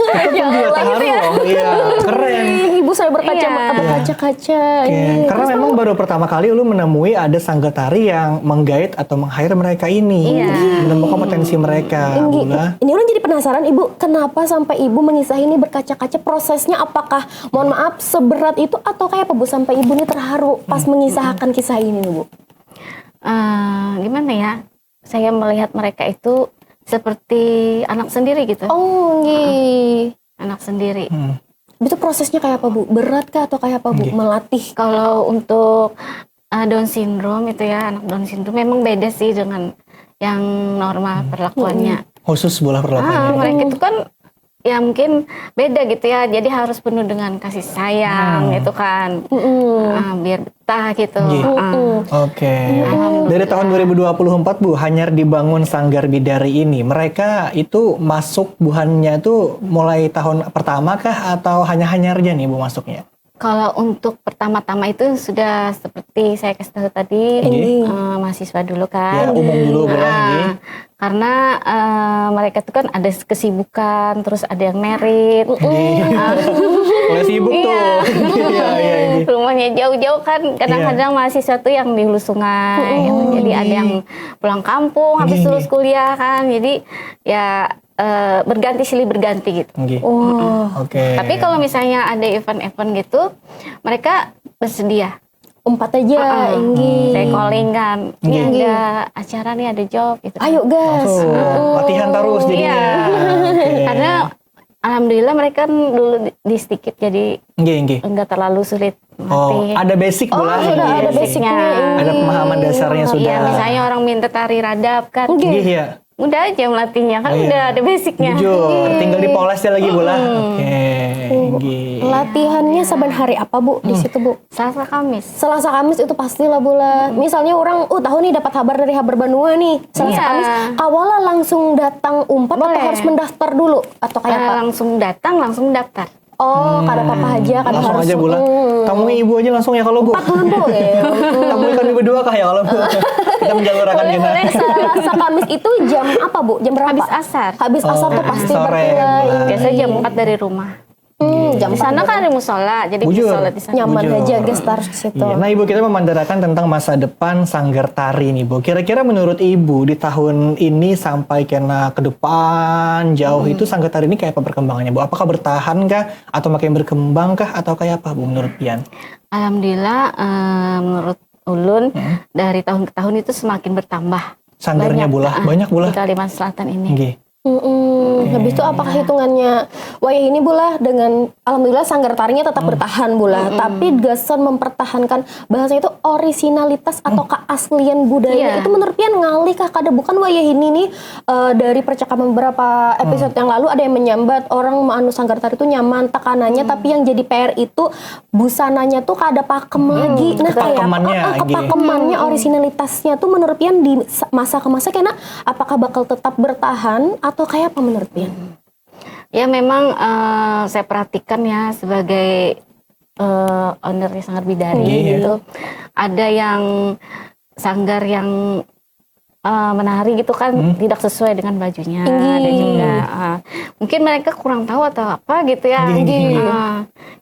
pun juga terharu loh. Iya, keren. Ibu saya berkaca Iya. berkaca-kaca. Oke, Iya. karena memang baru pertama kali ulun menemui ada sanggar tari yang menggait atau meng-hire mereka ini, Iya. menemukan potensi mereka, Ini, Bula. ini orang jadi penasaran ibu, kenapa sampai ibu mengisah ini berkaca-kaca prosesnya apakah, mohon maaf, seberat itu atau kayak apa bu sampai ibu ini terharu pas mengisahkan kisah ini bu? Eh, gimana ya? Saya melihat mereka itu seperti anak sendiri gitu. Oh, nggih. Anak sendiri. Hmm. Itu prosesnya kayak apa bu? Berat kah atau kayak apa bu? Nggih. Melatih? Kalau untuk uh, Down syndrome itu ya, anak Down syndrome memang beda sih dengan yang normal perlakuannya. Khusus bola Ah, perlakuannya. mereka itu kan ya mungkin beda gitu ya. Jadi harus penuh dengan kasih sayang gitu kan. Ah, biar betah gitu. Nggih. Ah. Oke. Dari tahun dua ribu dua puluh empat Bu, hanyar dibangun Sanggar Bidari ini. Mereka itu masuk buhannya itu mulai tahun pertama kah atau hanya-hanyar aja nih Bu masuknya? Kalau untuk pertama-tama itu sudah seperti saya kasih tahu tadi, Nggih. eh, mahasiswa dulu Ya, kan. umum dulu boleh Ah, nggih. Karena eh, mereka tuh kan ada kesibukan, terus ada yang merit. Nggih. Mulai sibuk tuh. Iya, iya, iya. Rumahnya jauh-jauh kan, kadang-kadang mahasiswa tuh yang di hulu sungai, gitu. Jadi ada yang pulang kampung habis Nggih, lulus kuliah kan, jadi ya eh, berganti silih berganti gitu. Nggih. Oh. Oke. Tapi kalau misalnya ada event-event gitu, mereka bersedia. Empat aja, Ah, inggih. Saya calling kan, ini ada acara nih, ada job gitu. Ayo gas. Langsung latihan terus jadinya. Iya. Oke. Karena alhamdulillah mereka kan dulu di, di sedikit, jadi Nggih, nggih. enggak terlalu sulit Oh, melatih. Ada basic Oh, bola. sudah ada Nggih. basicnya. Iya. Ada pemahaman dasarnya sudah. Iya, misalnya orang minta tari radap kan, Nggih, ya. Mudah aja melatihnya, kan Iya. Udah ada basicnya. Jujur, tinggal dipoles aja lagi bola. Oke, nggih. Latihannya saban hari apa bu di situ bu? Selasa Kamis. Selasa Kamis itu pastilah bola. Misalnya orang, oh tahu nih dapat kabar dari Habar Banua nih. Selasa Iya. Kamis, kawalah langsung datang umpat atau Boleh. Harus mendaftar dulu atau kayak Eh, apa? Langsung datang, langsung daftar. Oh, kada apa-apa aja, kada Langsung harus. aja bola. Hmm. Temui ibu aja langsung ya kalau bu. Empat bulan bu. Ya. Temui kami berdua kah ya kalau bu? Kita menjalurakan Boleh, kita. boleh. Selasa Kamis itu jam apa bu? Jam berapa? Habis asar. Habis asar tuh pasti Sore. berarti lah. Biasa jam empat dari rumah. Hmm, jam Di sana kan ada musola, jadi Bujur. bisa sholat di sana. Nyaman Bujur. Aja guys, harus situ. Iya. Nah ibu, kita memandarakan tentang masa depan Sanggar Tari nih bu. Kira-kira menurut ibu di tahun ini sampai kena ke depan jauh itu Sanggar Tari ini kayak apa perkembangannya bu? Apakah bertahan kah atau makin berkembang kah atau kayak apa bu menurut pian? Alhamdulillah, eh, menurut ulun dari tahun ke tahun itu semakin bertambah. Sanggarnya bola, Ah, banyak bola. Di Kalimantan Selatan ini. Nggih. Mm-mm. Habis itu apakah hitungannya wayah ini, Bu, lah, dengan alhamdulillah sanggar tarinya tetap bertahan, Bu, lah, tapi gasan mempertahankan bahasa itu orisinalitas atau keaslian budaya Iya. Itu menurut pian ngalih kah kada, bukan wayah ini nih, eh, dari percakapan beberapa episode yang lalu ada yang menyambat orang anu sanggar tari itu nyaman tekanannya, tapi yang jadi P R itu busananya tuh kada pakem lagi. Nah, kayak kepakemannya ah, ah, lagi. Kepakemannya, orisinalitasnya tuh menurut pian di sa- masa ke masa kena apakah bakal tetap bertahan atau kayak apa menurut pian? Ya memang eh, saya perhatikan ya sebagai eh, owner Sanggar Bidari Iya. gitu. Ada yang sanggar yang eh, menari gitu kan tidak sesuai dengan bajunya. Ada juga eh, mungkin mereka kurang tahu atau apa gitu ya. Iya, iya. Eh,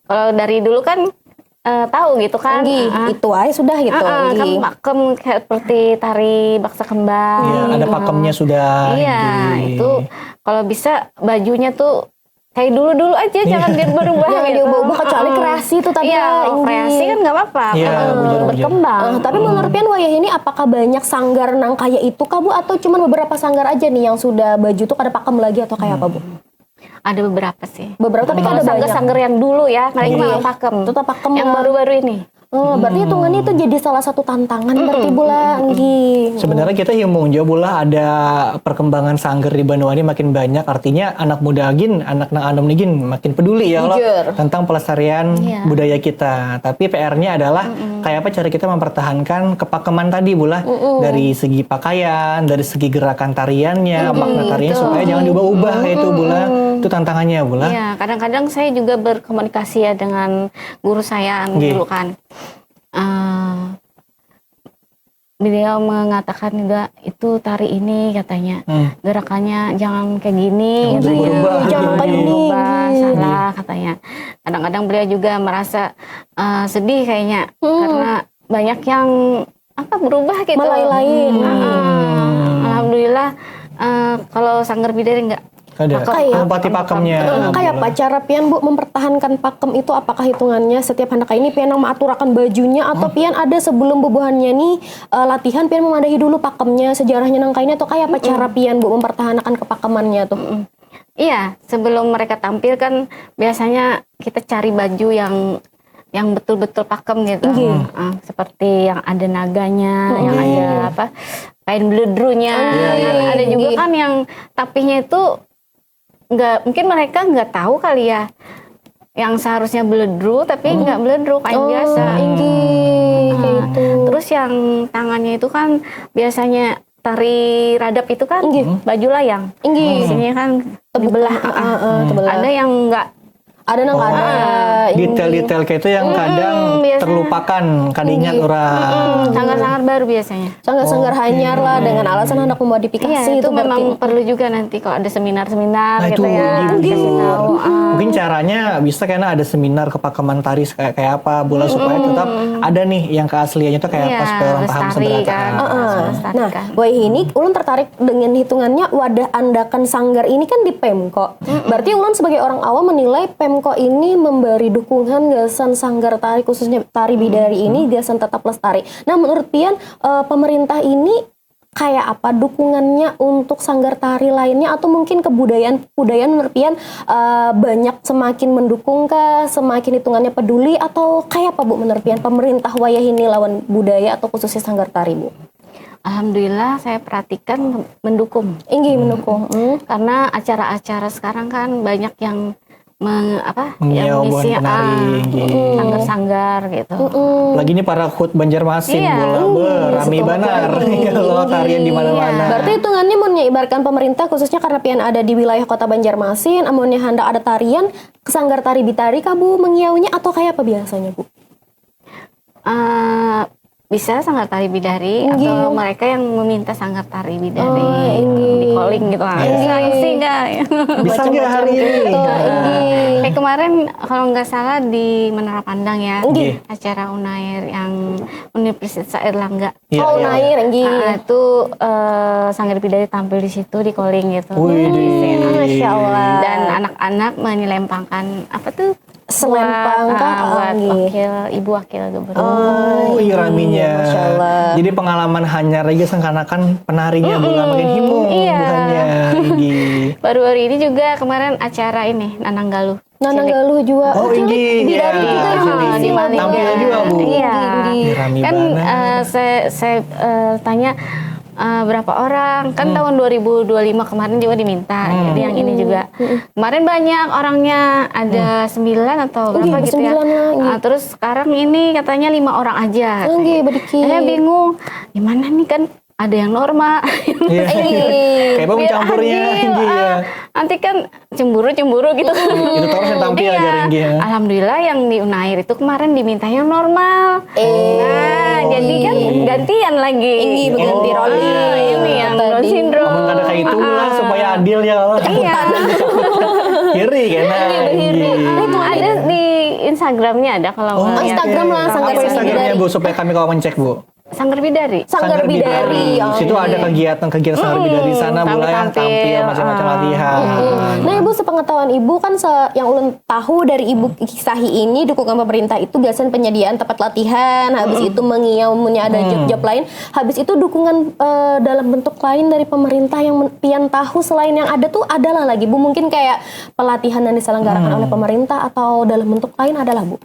kalau dari dulu kan eh, tahu gitu kan. Nggih, Eh, itu aja sudah gitu. eh, eh, kan Nggih. pakem kayak seperti tari baksa kembang. Ya, ada pakemnya sudah. Iya, Nggih. Itu kalau bisa bajunya tuh kayak dulu-dulu aja, jangan diubah-ubah Jangan gitu. Diubah-ubah kecuali Heeh. kreasi itu tadi Iya, lah, kalau Inggi. Kreasi kan nggak apa-apa. Iya, Heeh, bujur-bujur. Berkembang. Ah, tapi menurut pian wayah ini apakah banyak sanggar nang kayak itu kah, Bu, atau cuman beberapa sanggar aja nih yang sudah baju tuh kada pakem lagi atau kayak apa, Bu? Ada beberapa sih. Beberapa, tapi Kalau kada banyak. Sanggar-sanggar yang dulu ya, mereka Iya. malah pakem. Tetap pakem Yang lah. Baru-baru ini. Oh, berarti hitungannya itu jadi salah satu tantangan berarti, Bu, lah, Inggi. Sebenarnya kita yang mau jawab, Bu, lah, ada perkembangan sanggar di Banua ini makin banyak, artinya anak muda gin, anak nang anom nih gin makin peduli ya, loh, Bujur. tentang pelestarian Iya. budaya kita. Tapi P R-nya adalah kayak apa cara kita mempertahankan kepakeman tadi, Bu, lah, dari segi pakaian, dari segi gerakan tariannya, makna tariannya supaya jangan diubah-ubah kayak itu, Bu, lah. Itu tantangannya, Bu, lah. Iya, kadang-kadang saya juga berkomunikasi ya dengan guru saya anu Nggih. Dulu kan. Eh, beliau mengatakan juga itu tari ini katanya. Gerakannya jangan kayak gini Jangan katanya. berubah. Jangan kayak gini. Berubah, salah katanya. Kadang-kadang beliau juga merasa eh, sedih kayaknya karena banyak yang apa berubah gitu. Malah lain. Ah, alhamdulillah eh, kalau Sanggar Bidari enggak. Ada. Kayak- Merpati pakemnya. Eh, kayak apa cara pian, Bu, mempertahankan pakem itu? Apakah hitungannya setiap handak ini pian yang mengaturakan bajunya atau pian ada sebelum bubuhannya nih eh, latihan pian memadahi dulu pakemnya, sejarahnya nang kaini, atau kayak apa cara pian, Bu, mempertahankan kepakemannya tuh? Iya, sebelum mereka tampil kan biasanya kita cari baju yang yang betul-betul pakem gitu. Ah, seperti yang ada naganya, yang ada apa kain beledrunya. Ada juga kan yang tapihnya itu nggak mungkin mereka nggak tahu kali ya yang seharusnya beledru tapi nggak beledru kain biasa. Inggi, kayak itu. Terus yang tangannya itu kan biasanya tari radap itu kan baju layang. Inggi. Sini kan dibelah. Ah, ah, tebelah. Ada yang nggak Ada nang ada. Detail-detail kayak itu yang kadang biasanya. Terlupakan, kada ingat orang. Sanggar-sanggar baru biasanya. Sanggar-sanggar hanyar lah dengan alasan hendak memodifikasi Iya, itu, itu berarti. Memang perlu juga nanti kalau ada seminar-seminar Nah, gitu itu ya. Inggi, Kasih tahu. Ah. Mungkin caranya bisa karena ada seminar kepakeman tari kayak kayak apa, bola supaya tetap ada nih yang keasliannya tuh kayak Iya, apa supaya orang paham lestari sebenarnya. kan. Ah. Lestari Nah, kan. wayah ini ulun tertarik dengan hitungannya wadah andakan sanggar ini kan di Pemko. Berarti ulun sebagai orang awam menilai Pemko ini memberi dukungan gasan sanggar tari khususnya tari bidari ini gasan tetap lestari. Nah, menurut pian eh, pemerintah ini kayak apa dukungannya untuk sanggar tari lainnya atau mungkin kebudayaan kebudayaan menurut pian eh, banyak semakin mendukung kah, semakin hitungannya peduli atau kayak apa, Bu, menurut pian pemerintah wayah ini lawan budaya atau khususnya sanggar tari, Bu? Alhamdulillah saya perhatikan mendukung. Inggi mendukung. Hmm. Karena acara-acara sekarang kan banyak yang meng, apa Mengiau yang mengisi buhan penari, ah, gitu. Sanggar-sanggar gitu. Lagi ini para hut Banjarmasin Iya. bola ber, rami banar kalau tarian di mana-mana. Berarti hitungannya mun ibaratkan pemerintah khususnya karena pian ada di wilayah kota Banjarmasin, amunnya hendak ada tarian, sanggar tari bidari kah, Bu, mengiaunya atau kayak apa biasanya, Bu? Eh, bisa sanggar tari bidari atau mereka yang meminta sanggar tari bidari Oh, inggi. Di calling gitu lah. Bisa sih enggak? Bisa nggak hari ini? Tuh, inggi. Kayak kemarin kalau nggak salah di Menara Pandang ya, Oke. Acara Unair yang Universitas Airlangga. Iya, Oh, iya, Unair, inggi. Ah, itu eh, sanggar bidari tampil di situ di calling gitu. Wih, di- Masya Allah. Dan anak-anak menyelempangkan apa tuh Selempang buat, kah? Ah, buat Nggih. wakil ibu wakil gubernur. Oh, Wih, raminya. Masya Allah. Jadi pengalaman hanyar lagi sangkanakan penarinya Mm-mm, bola makin himung iya. buhannya. Inggih. Baru-baru ini juga kemarin acara ini Nanang Galuh. Nanang Galuh juga. Oh, Cilik inggih, Bidari iya, juga Cilik. masih Di malam. Malang. Tampil juga, Bu. Iya. Inggih. Ih, rami Kan banget. Eh, saya saya eh, tanya eh, berapa orang, kan tahun dua ribu dua puluh lima kemarin juga diminta, jadi yang ini juga. Kemarin banyak orangnya, ada sembilan atau berapa Iya, gitu ya. sembilan lah, iya. Ah, terus sekarang ini katanya lima orang aja. Enggak, sedikit. Saya bingung, gimana nih, kan ada yang normal. Iya. Ini. Kayak bau Biar campurnya adil, tinggi ya. Ah, nanti kan cemburu-cemburu gitu. Itu terus yang tampil Iya. aja tinggi ya. Alhamdulillah yang di Unair itu kemarin diminta yang normal. Eh. Nah, jadi kan gantian lagi. Ini berganti Oh, roli. Ah, ini yang Down Tadi. syndrome. Ngomong kada kayak itu lah supaya adil ya Allah. Iya. Kiri kena. Kiri. Ada di Instagramnya, ada kalau Oh, mau lihat. Instagram lah, Sanggar Apa Seni Instagramnya Bidari. Bu supaya kami kawan ngecek Bu? Sanggar Bidari. Sanggar Bidari. Di situ ada kegiatan-kegiatan Sanggar Bidari di sana, Hmm, mulai yang tampil-tampil, tampil macam-macam ah. latihan. Nah, Ibu, sepengetahuan Ibu kan se- yang ulun tahu dari Ibu kisahi ini, dukungan pemerintah itu gasan penyediaan tempat latihan, habis itu mengiau munnya ada job-job lain, habis itu dukungan eh, dalam bentuk lain dari pemerintah yang men- pian tahu selain yang ada tuh adalah lagi Bu, mungkin kayak pelatihan yang diselenggarakan oleh pemerintah atau dalam bentuk lain adalah Bu.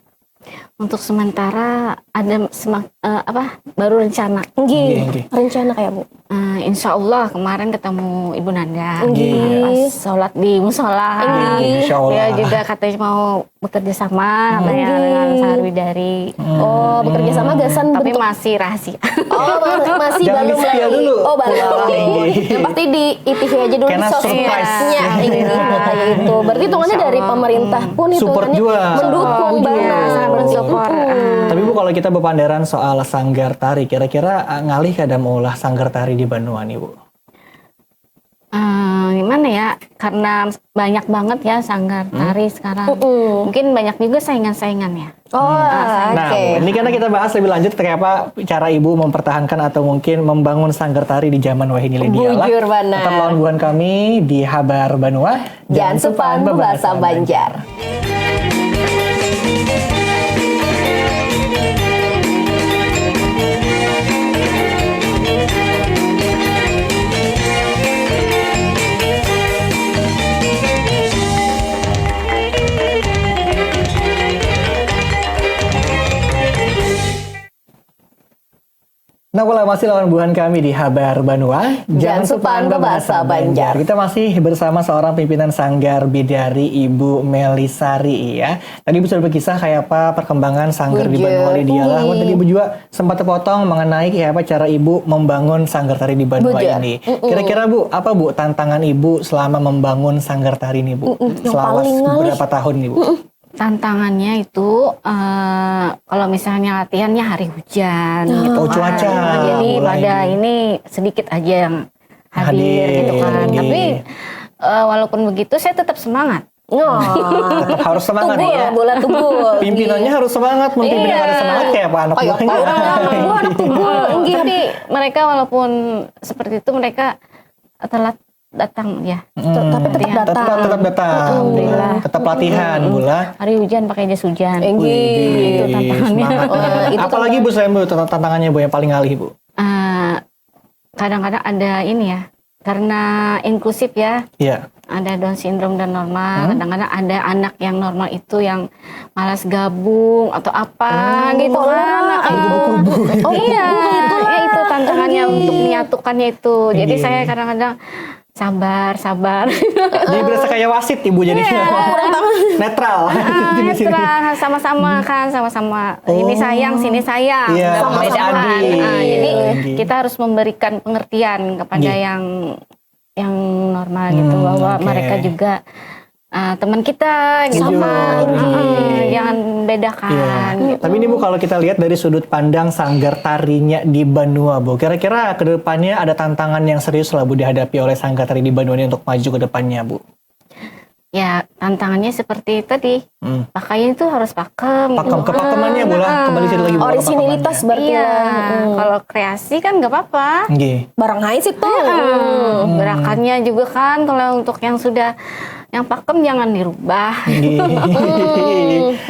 Untuk sementara ada semak, eh, apa, baru rencana. Nggih, Nggih. Rencana kayak Bu. Eh, insya Allah kemarin ketemu Ibu Nanda. Nggih. Pas sholat di musola. Nggih. Insya Allah. Dia juga katanya mau bekerja sama katanya dengan Sanggar Bidari. Oh, bekerja sama gasan Tapi bentuk masih rahasia. Oh, ma- masih Jangan belum di-spill lagi. Dulu. Oh, belum. Belum. Yang pasti diitihi aja dulu Kena di sosmednya. surprise. Iya, gitu. Berarti hitungannya dari pemerintah pun Support hitungannya juga. mendukung Iya, banget. sangat mensupport. Ah. Tapi Bu, kalau kita bepanderan soal sanggar tari, kira-kira uh, ngalih kada maulah sanggar tari di Banua nih Bu? Eh, gimana ya? Karena banyak banget ya sanggar tari sekarang. Mungkin banyak juga saingan-saingan ya. Oh, Nah, oke. ini karena kita bahas lebih lanjut kayak apa cara Ibu mempertahankan atau mungkin membangun sanggar tari di zaman wahini Lydia lah. Bujur banar. Tetap lawan buhan kami di Habar Banua. Jangan supan bebahasa Banjar. Nah, pula masih lawan buhan kami di Habar Banua. Jangan supan bebahasa Banjar. Kita masih bersama seorang pimpinan sanggar bidari, Ibu Melisari, ya. Tadi Ibu sudah berkisah kayak apa perkembangan sanggar di Bujur. Banua Lydia lah. Tadi Ibu juga sempat terpotong mengenai kayak apa cara Ibu membangun sanggar tari di Banua Bujur. Ini. Kira-kira Bu, apa Bu tantangan Ibu selama membangun sanggar tari ini, Bu? Mm-mm. Yang Selama paling ngalih. Berapa tahun nih, Bu? Tantangannya itu eh, kalau misalnya latihannya hari hujan gitu Oh, kan. cuaca, Nah, jadi mulai pada ini. Ini sedikit aja yang hadir, Hadir, gitu kan. oke. Tapi eh, walaupun begitu saya tetap semangat. Oh. Tetap harus semangat. Tugul, bola tugul. Pimpinannya harus semangat, mungkin Iya. tidak ada semangat kayak apa anak Kayak buahnya. apa? Anak buah, anak tugul. Enggih. Tapi mereka walaupun seperti itu, mereka telat datang ya. Te- Tapi tetap Iya. datang. Tetap, tetap datang. Alhamdulillah. Tetap latihan, bola. Hari hujan pakai jas hujan. Enggih. Itu tantangannya. Semangat. Wah, itu Apalagi Bu selain Bu tantangannya Bu yang paling ngalih, Bu? Eh, kadang-kadang ada ini ya, karena inklusif ya. Iya. Ada Down syndrome dan normal. Kadang-kadang ada anak yang normal itu yang malas gabung atau apa gitu kan. Oh, Oh, iya, ya itu tantangannya untuk menyatukannya itu. Jadi saya kadang-kadang sabar, sabar. Jadi berasa kayak wasit Ibu jadi. Netral. Ah, netral, sama-sama kan, sama-sama. Ini sayang, sini sayang. Iya, Sama-sama. harus adil. Ah, jadi Iya. Kita harus memberikan pengertian kepada Iya. yang yang normal gitu, Hmm, bahwa oke. Mereka juga ah, teman kita gitu. Sama, Ah, enggih. ah, jangan bedakan. Iya. Gitu. Tapi ini Bu, kalau kita lihat dari sudut pandang sanggar tarinya di Banua, Bu, kira-kira ke depannya ada tantangan yang serius lah Bu dihadapi oleh sanggar tari di Banua ini untuk maju ke depannya, Bu? Ya, tantangannya seperti tadi. Hmm. Pakaian itu harus pakem. Pakem, kepakemannya Bu lah, Ah, kembali situ lagi Bu, Orisinilitas kepakemannya. berarti Iya, lah. Mm-mm. Kalau kreasi kan nggak apa-apa. Nggih. Barang hai situ. Ah, Gerakannya juga kan, kalau untuk yang sudah Yang pakem jangan dirubah.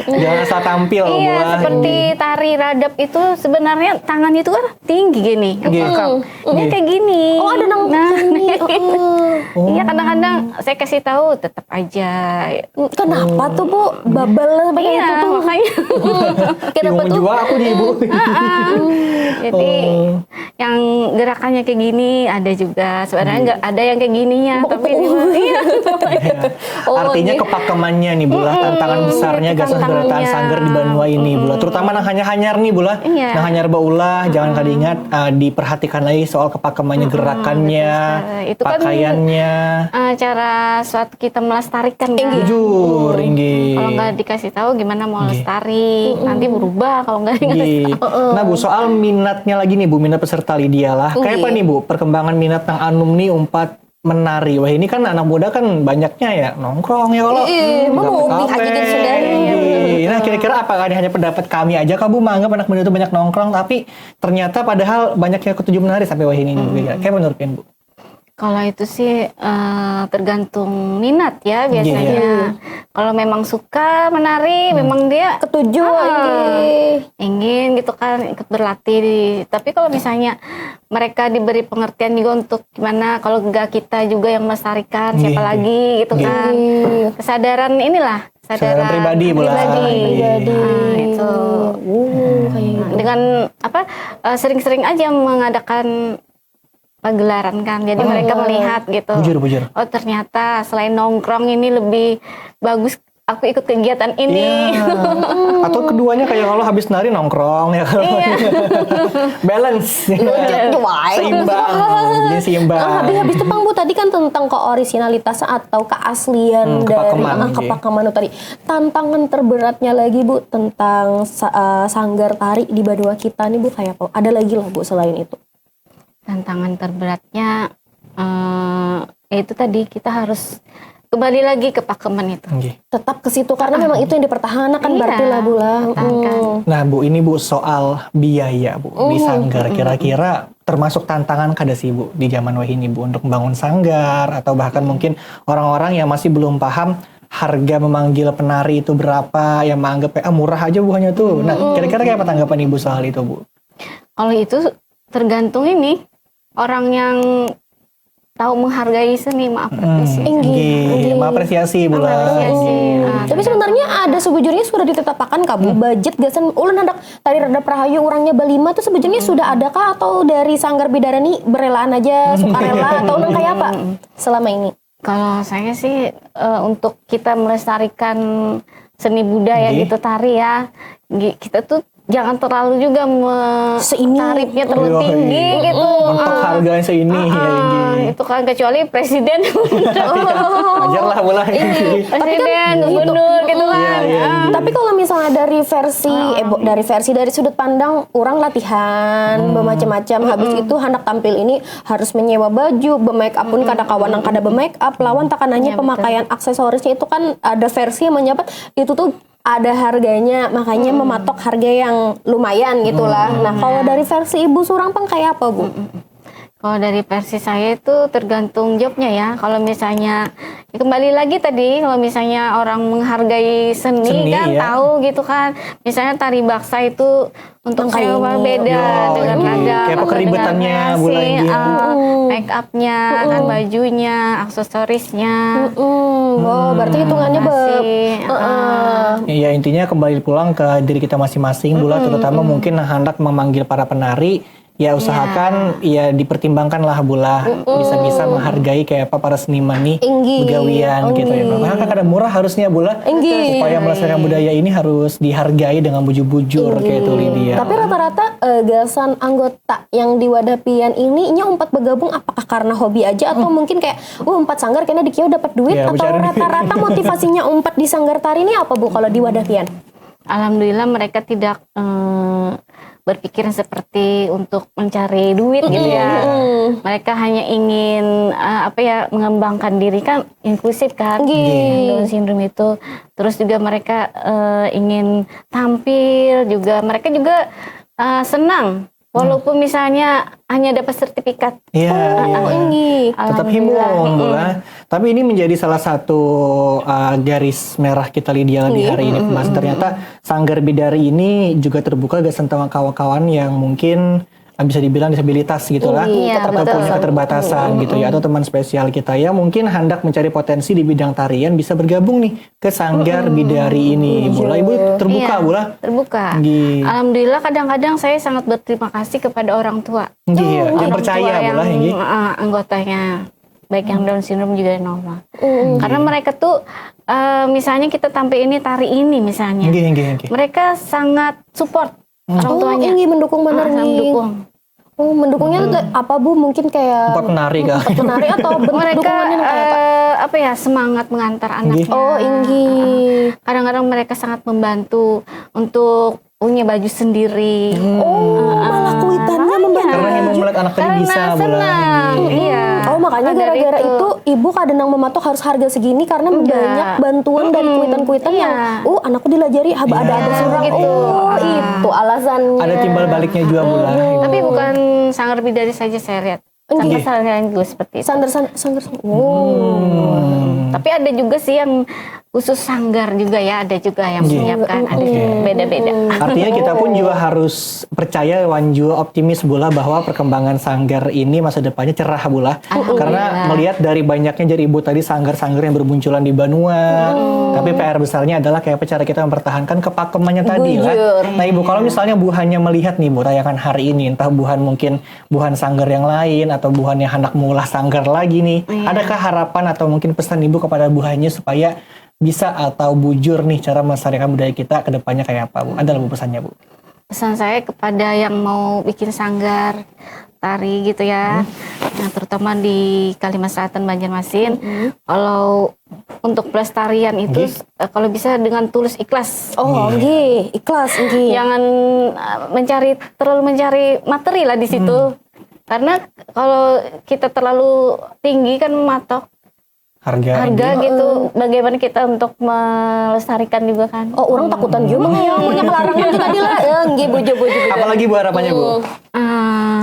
Jangan asal tampil. Iya, buah. Seperti tari radap itu sebenarnya tangannya itu kan tinggi gini. Yang Iya. pakem. Ini Iya. kayak gini. Oh, ada nang Nah, begini. Heeh. Iya, kadang-kadang saya kasih tahu tetap aja. Kenapa tuh, Bu? Babel sampai kayak Iya, itu tuh. Makanya Kenapa Bingung tuh? juga aku nih, Bu. Jadi yang gerakannya kayak gini ada juga. Sebenarnya nggak ada yang kayak gininya, tapi iya. Oh, Artinya iya. kepakemannya nih, Bula, tantangan besarnya gasan tantangannya. Berataan Sanggar di banua ini, Bula. Terutama nang hanyar-hanyar nih, Bula. Iya. Nang hanyar baulah, jangan kada ingat, eh, diperhatikan lagi soal kepakemannya, gerakannya, betul sekali. Itu kan, pakaiannya. Eh, cara suatu kita melestarikan kan. Jujur, inggih. Kalau nggak dikasih tahu gimana mau lestari, nanti berubah kalau nggak dikasih Inggih. tahu. Nah, Bu, soal minatnya lagi nih, Bu, minat peserta Lydia lah. Kayak apa nih, Bu, perkembangan minat nang anum nih umpat menari? Wah, ini kan anak muda kan banyaknya ya nongkrong ya kalau Iya, di mau kafe-kafe. hobi aja gitu sudah. Iya. Nah, kira-kira apa kan hanya pendapat kami aja kah, Bu, menganggap anak muda itu banyak nongkrong, tapi ternyata padahal banyak yang ketuju menari sampai wahini juga. Kayak menurut pian, Bu? Kalau itu sih eh, tergantung minat ya Iya, biasanya. Kalau memang suka menari, memang dia Ketuju, Ah, inggih. ingin gitu kan ikut berlatih. Tapi kalau misalnya mereka diberi pengertian juga untuk gimana kalau gak kita juga yang melestarikan, siapa Iya. Lagi gitu Iya. kan. Kesadaran inilah, Kesadaran pribadi pula. pribadi. Pribadi. Ah, itu. Oh, kayak gitu. Dengan apa eh, sering-sering aja mengadakan pagelaran kan, jadi mereka melihat gitu. Bujur, bujur. Oh, ternyata selain nongkrong ini lebih bagus aku ikut kegiatan ini. Iya. Atau keduanya kayak kalau habis nari nongkrong ya kalau. Iya. Balance. Lucu, wae. Seimbang. Jadi seimbang. Nah, habis habis itu, Bang, Bu, tadi kan tentang keoriginalitas atau keaslian Hmm, dari kepakeman, ah, gitu. Kepakeman tadi. Tantangan terberatnya lagi, Bu, tentang sa- eh, sanggar tari di banua kita nih, Bu, kayak apa? Ada lagi lah, Bu, selain itu. Tantangan terberatnya eh, ya itu tadi kita harus kembali lagi ke pakeman itu. Inggih. Tetap ke situ karena memang itu yang dipertahankan Iya, berarti lah, Bu, lah. Pertahankan. Mm. Nah, Bu, ini, Bu, soal biaya, Bu, di sanggar, kira-kira termasuk tantangan kada sih, Bu, di zaman wahini, Bu, untuk membangun sanggar atau bahkan mungkin orang-orang yang masih belum paham harga memanggil penari itu berapa, yang menganggap kayak ah, murah aja buahnya tuh. Nah, kira-kira kayak apa tanggapan Ibu soal itu, Bu? Kalau itu tergantung ini orang yang tahu menghargai seni, mengapresiasi. Inggih, mengapresiasi, Bu, lah. Mengapresiasi. Ah, Tapi sebenarnya ada sebujurnya sudah ditetapkan kah, Bu, budget gasan ulun hendak tari radap rahayu urangnya balima tuh sebujurnya sudah ada kah atau dari Sanggar Bidarani berelaan aja, sukarela atau nang kayak apa selama ini? Kalau saya sih eh, untuk kita melestarikan seni budaya Inggih. Gitu, tari ya, gi- kita tuh jangan terlalu juga me- Seini. Tarifnya terlalu Iya, tinggi iya. Gitu. Mentok harganya seini, ya, Ah, inggih. Itu kan kecuali presiden. Wajar lah, Bu, lah. Presiden, gubernur gitu kan. Iya, iya. Ah. Tapi kalau misalnya dari versi eh, bo- dari versi dari sudut pandang orang latihan bermacam-macam, habis itu hendak tampil ini harus menyewa baju, be-make up pun kada kawan nang kada be-make up, lawan takananya pemakaian aksesorisnya itu kan ada versi yang menjabat itu tuh ada harganya, makanya mematok harga yang lumayan gitulah. Nah, kalau dari versi ibu surang pang kayak apa, Bu? Kalau dari versi saya itu tergantung jobnya ya. Kalau misalnya ya kembali lagi tadi, kalau misalnya orang menghargai seni, Seni, kan ya. Tahu gitu kan. Misalnya tari baksa itu untuk Yang kayak sewa ini. beda Yo, dengan iya. ada Kayak apa keribetannya, dengan Bu, kreasi, lagi. Ah, make upnya, kan bajunya, aksesorisnya. Mm, oh, berarti hitungannya be- Masih, Heeh. Ya, ya, intinya kembali pulang ke diri kita masing-masing, Bu, lah, terutama mungkin hendak memanggil para penari, ya usahakan ya dipertimbangkan lah, Bu, lah, bisa-bisa menghargai kayak apa para seniman nih Inggih, begawian gitu ya. inggih. Karena kan kada murah harusnya, Bu, lah. Inggih. Supaya melestarikan budaya ini harus dihargai dengan bujur-bujur kayak itu, Lydia. Tapi rata-rata eh, gasan anggota yang di wadah pian ini nya umpat bergabung apakah karena hobi aja atau mungkin kayak wah umpat sanggar karena dikiau dapat duit Ya, atau bicara nih. Rata-rata motivasinya umpat di sanggar tari ini apa, Bu, kalau di wadah pian? Alhamdulillah mereka tidak eh, berpikir seperti untuk mencari duit gitu ya. Mereka hanya ingin eh, apa ya mengembangkan diri kan inklusif kan. Nggih. Down syndrome itu. Terus juga mereka eh, ingin tampil juga. Mereka juga eh, senang Walaupun misalnya hanya dapat sertifikat. Iya, iya. Oh, ini. Tetap himbung lah. Tapi ini menjadi salah satu uh, garis merah kita, Lydia, di hari ini, Mas. Ternyata Sanggar Bidari ini juga terbuka gasan teman kawan-kawan yang mungkin uh, bisa dibilang disabilitas gitu lah. Iya, Atau betul. Punya keterbatasan gitu ya. Atau teman spesial kita ya. Mungkin hendak mencari potensi di bidang tarian bisa bergabung nih ke Sanggar Bidari ini. Ibu lah, Ibu terbuka, Iya, Bu lah. Terbuka. Nggih. Alhamdulillah, kadang-kadang saya sangat berterima kasih kepada orang tua. Nggih, ya. Yang Orang percaya, tua Bu lah, nggih. eh, anggotanya, baik yang Down syndrome juga yang normal. Karena mereka tuh eh, misalnya kita tampil ini, tari ini misalnya, Nggih, nggih, nggih. Mereka sangat support orang Oh, tuanya. Ini mendukung benar Ah, nih. Mendukung. Oh, mendukungnya tuh apa, Bu? Mungkin kayak Tempat menari kah? Tempat menari atau bentuk Mereka dukungannya nih kayak apa? eh, apa ya, semangat mengantar anaknya. Oh, inggih. Kadang-kadang mereka sangat membantu untuk punya baju sendiri. Oh, malah kuitannya membantu. Karena yang melihat anak tadi Karena bisa, Bu lah. senang, iya. Oh, makanya Maka dari gara-gara itu, ibu kada nang mematok harus harga segini karena banyak bantuan dari kuitan-kuitan yang Iya. uh anakku dilajari haba ada ada surang. gitu. Oh, itu alasannya. Ada timbal baliknya juga, Bu lah. Tapi bukan Sanggar Bidari saja saya lihat. Enggak. Sanggar-sanggar juga seperti itu. Sanggar san- sanggar san- wow. Tapi ada juga sih yang khusus sanggar juga ya, ada juga yang menyiapkan, ada beda-beda. Artinya kita pun juga harus percaya wan jua optimis, Bu lah, bahwa perkembangan sanggar ini masa depannya cerah, Bu lah. Karena melihat dari banyaknya, jar Ibu tadi, sanggar-sanggar yang bermunculan di banua. Tapi P R besarnya adalah kayak apa cara kita mempertahankan kepakemannya tadi lah. Bujur. Nah, Ibu, kalau misalnya buhannya melihat nih, Bu, tayangan hari ini, entah buhan mungkin buhan sanggar yang lain atau buhan yang hendak meulah sanggar lagi nih, adakah harapan atau mungkin pesan Ibu kepada buhannya supaya bisa atau bujur nih cara melestarikan budaya kita ke depannya kayak apa, Bu? Ada lah, Bu, pesannya, Bu? Pesan saya kepada yang mau bikin sanggar tari gitu ya, nah, terutama di Kalimantan Selatan, Banjarmasin, kalau untuk pelestarian itu eh, kalau bisa dengan tulus ikhlas. Oh, nggih, ikhlas nggih. Jangan eh, mencari, terlalu mencari materi lah di situ. Karena kalau kita terlalu tinggi kan matok Harga. Harga gitu. Bagaimana kita untuk melestarikan juga kan? Oh, orang takutan juga mah yang punya pelarangan itu tadi lah. Ya, nggih, bujur, bujur, bujur. Apalagi, Bu, harapannya, Bu? Eh,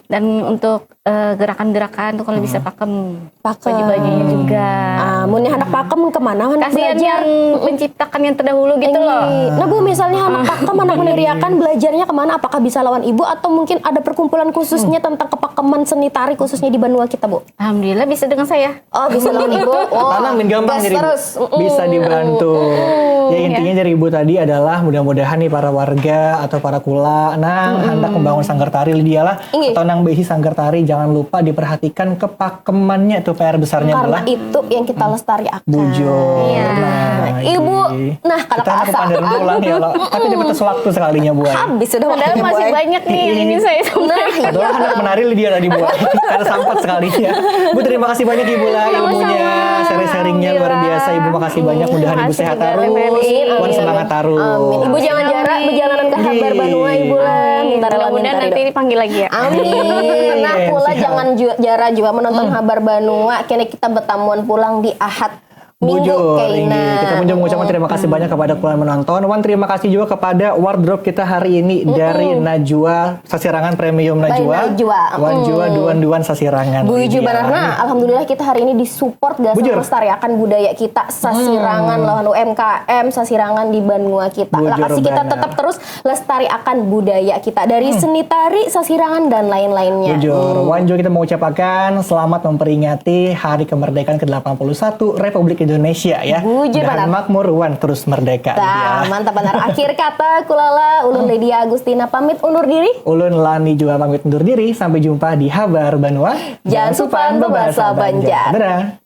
dan untuk eh, gerakan-gerakan tuh kalau bisa pakem. Pakem. Baju-bajunya juga. Ah, mun yang hendak pakem kemana hendak Kasihan belajar? Yang menciptakan yang terdahulu gitu loh. Nah, Bu, misalnya anak pakem, anak mendiriakan, belajarnya kemana? Apakah bisa lawan ibu atau mungkin ada perkumpulan khususnya tentang kepakeman seni tari khususnya di banua kita, Bu? Alhamdulillah bisa dengan saya. Oh, bisa lawan ibu. Oh, Tanang min gampang gas jadi, Bu. Terus. Mm-mm. Bisa dibantu. Ya, intinya dari Ibu tadi adalah mudah-mudahan nih para warga atau para kula nang hendak membangun sanggar tari, Lydia lah, Inggih. Atau nang beisi sanggar tari, jangan lupa diperhatikan kepakemannya tuh, P R besarnya, Bu Karena lah. Itu yang kita lestarikan. Bujur. Iya. Nah, Ibu, ini. Nah, kalau Kita hendak kasa- kepanderan pulang ya, lo. Tapi dapat sewaktu sekalinya, Bu. Habis sudah Padahal waktunya, masih Boy. Banyak nih yang Iya, ingin iya. Saya sampaikan. Nah, Padahal hendak menari, Lydia, tadi, Bu. Karena sempat sekalinya. Bu, terima kasih banyak, Ibu lah, ilmunya, sharing-sharingnya luar biasa. Ibu, makasih banyak. Mudahan Ibu Makasih sehat juga, terus, Febri. wan semangat terus. Amin. Ibu jangan jarang berjalan ke Habar Banua, Ibu lah. Minta rela, minta Mudah-mudahan rela. Nanti dipanggil lagi ya. Amin. Nah, Amin. pula Siap. Jangan ju- jarang juga menonton Habar Banua. Kini kita bertamuan pulang di Ahad minggu Bujur, kaina. Inggih. Kita pun juga mengucapkan terima kasih banyak kepada kula menonton. Wan, terima kasih juga kepada wardrobe kita hari ini dari Najwa, Sasirangan Premium Najwa. Najwa. Wan jua duan-duan Sasirangan. Bujur Iya. Banar. Nah, alhamdulillah kita hari ini disupport gasan Bujur. Melestariakan budaya kita, Sasirangan lawan U M K M Sasirangan di banua kita. Bujur Lakasi kita banar. Tetap terus lestariakan budaya kita dari seni tari, Sasirangan dan lain-lainnya. Bujur. Wan jua kita mengucapkan selamat memperingati Hari Kemerdekaan ke delapan puluh satu Republik Indonesia ya. Bujur Dan banar. Makmur, wan terus merdeka. Tah, Ya. Mantap banar. Akhir kata, kulala, ulun Lydia Agustina pamit undur diri. Ulun Lani juga pamit undur diri. Sampai jumpa di Habar Banua. Jangan supan bebasa Banjar. Dadah.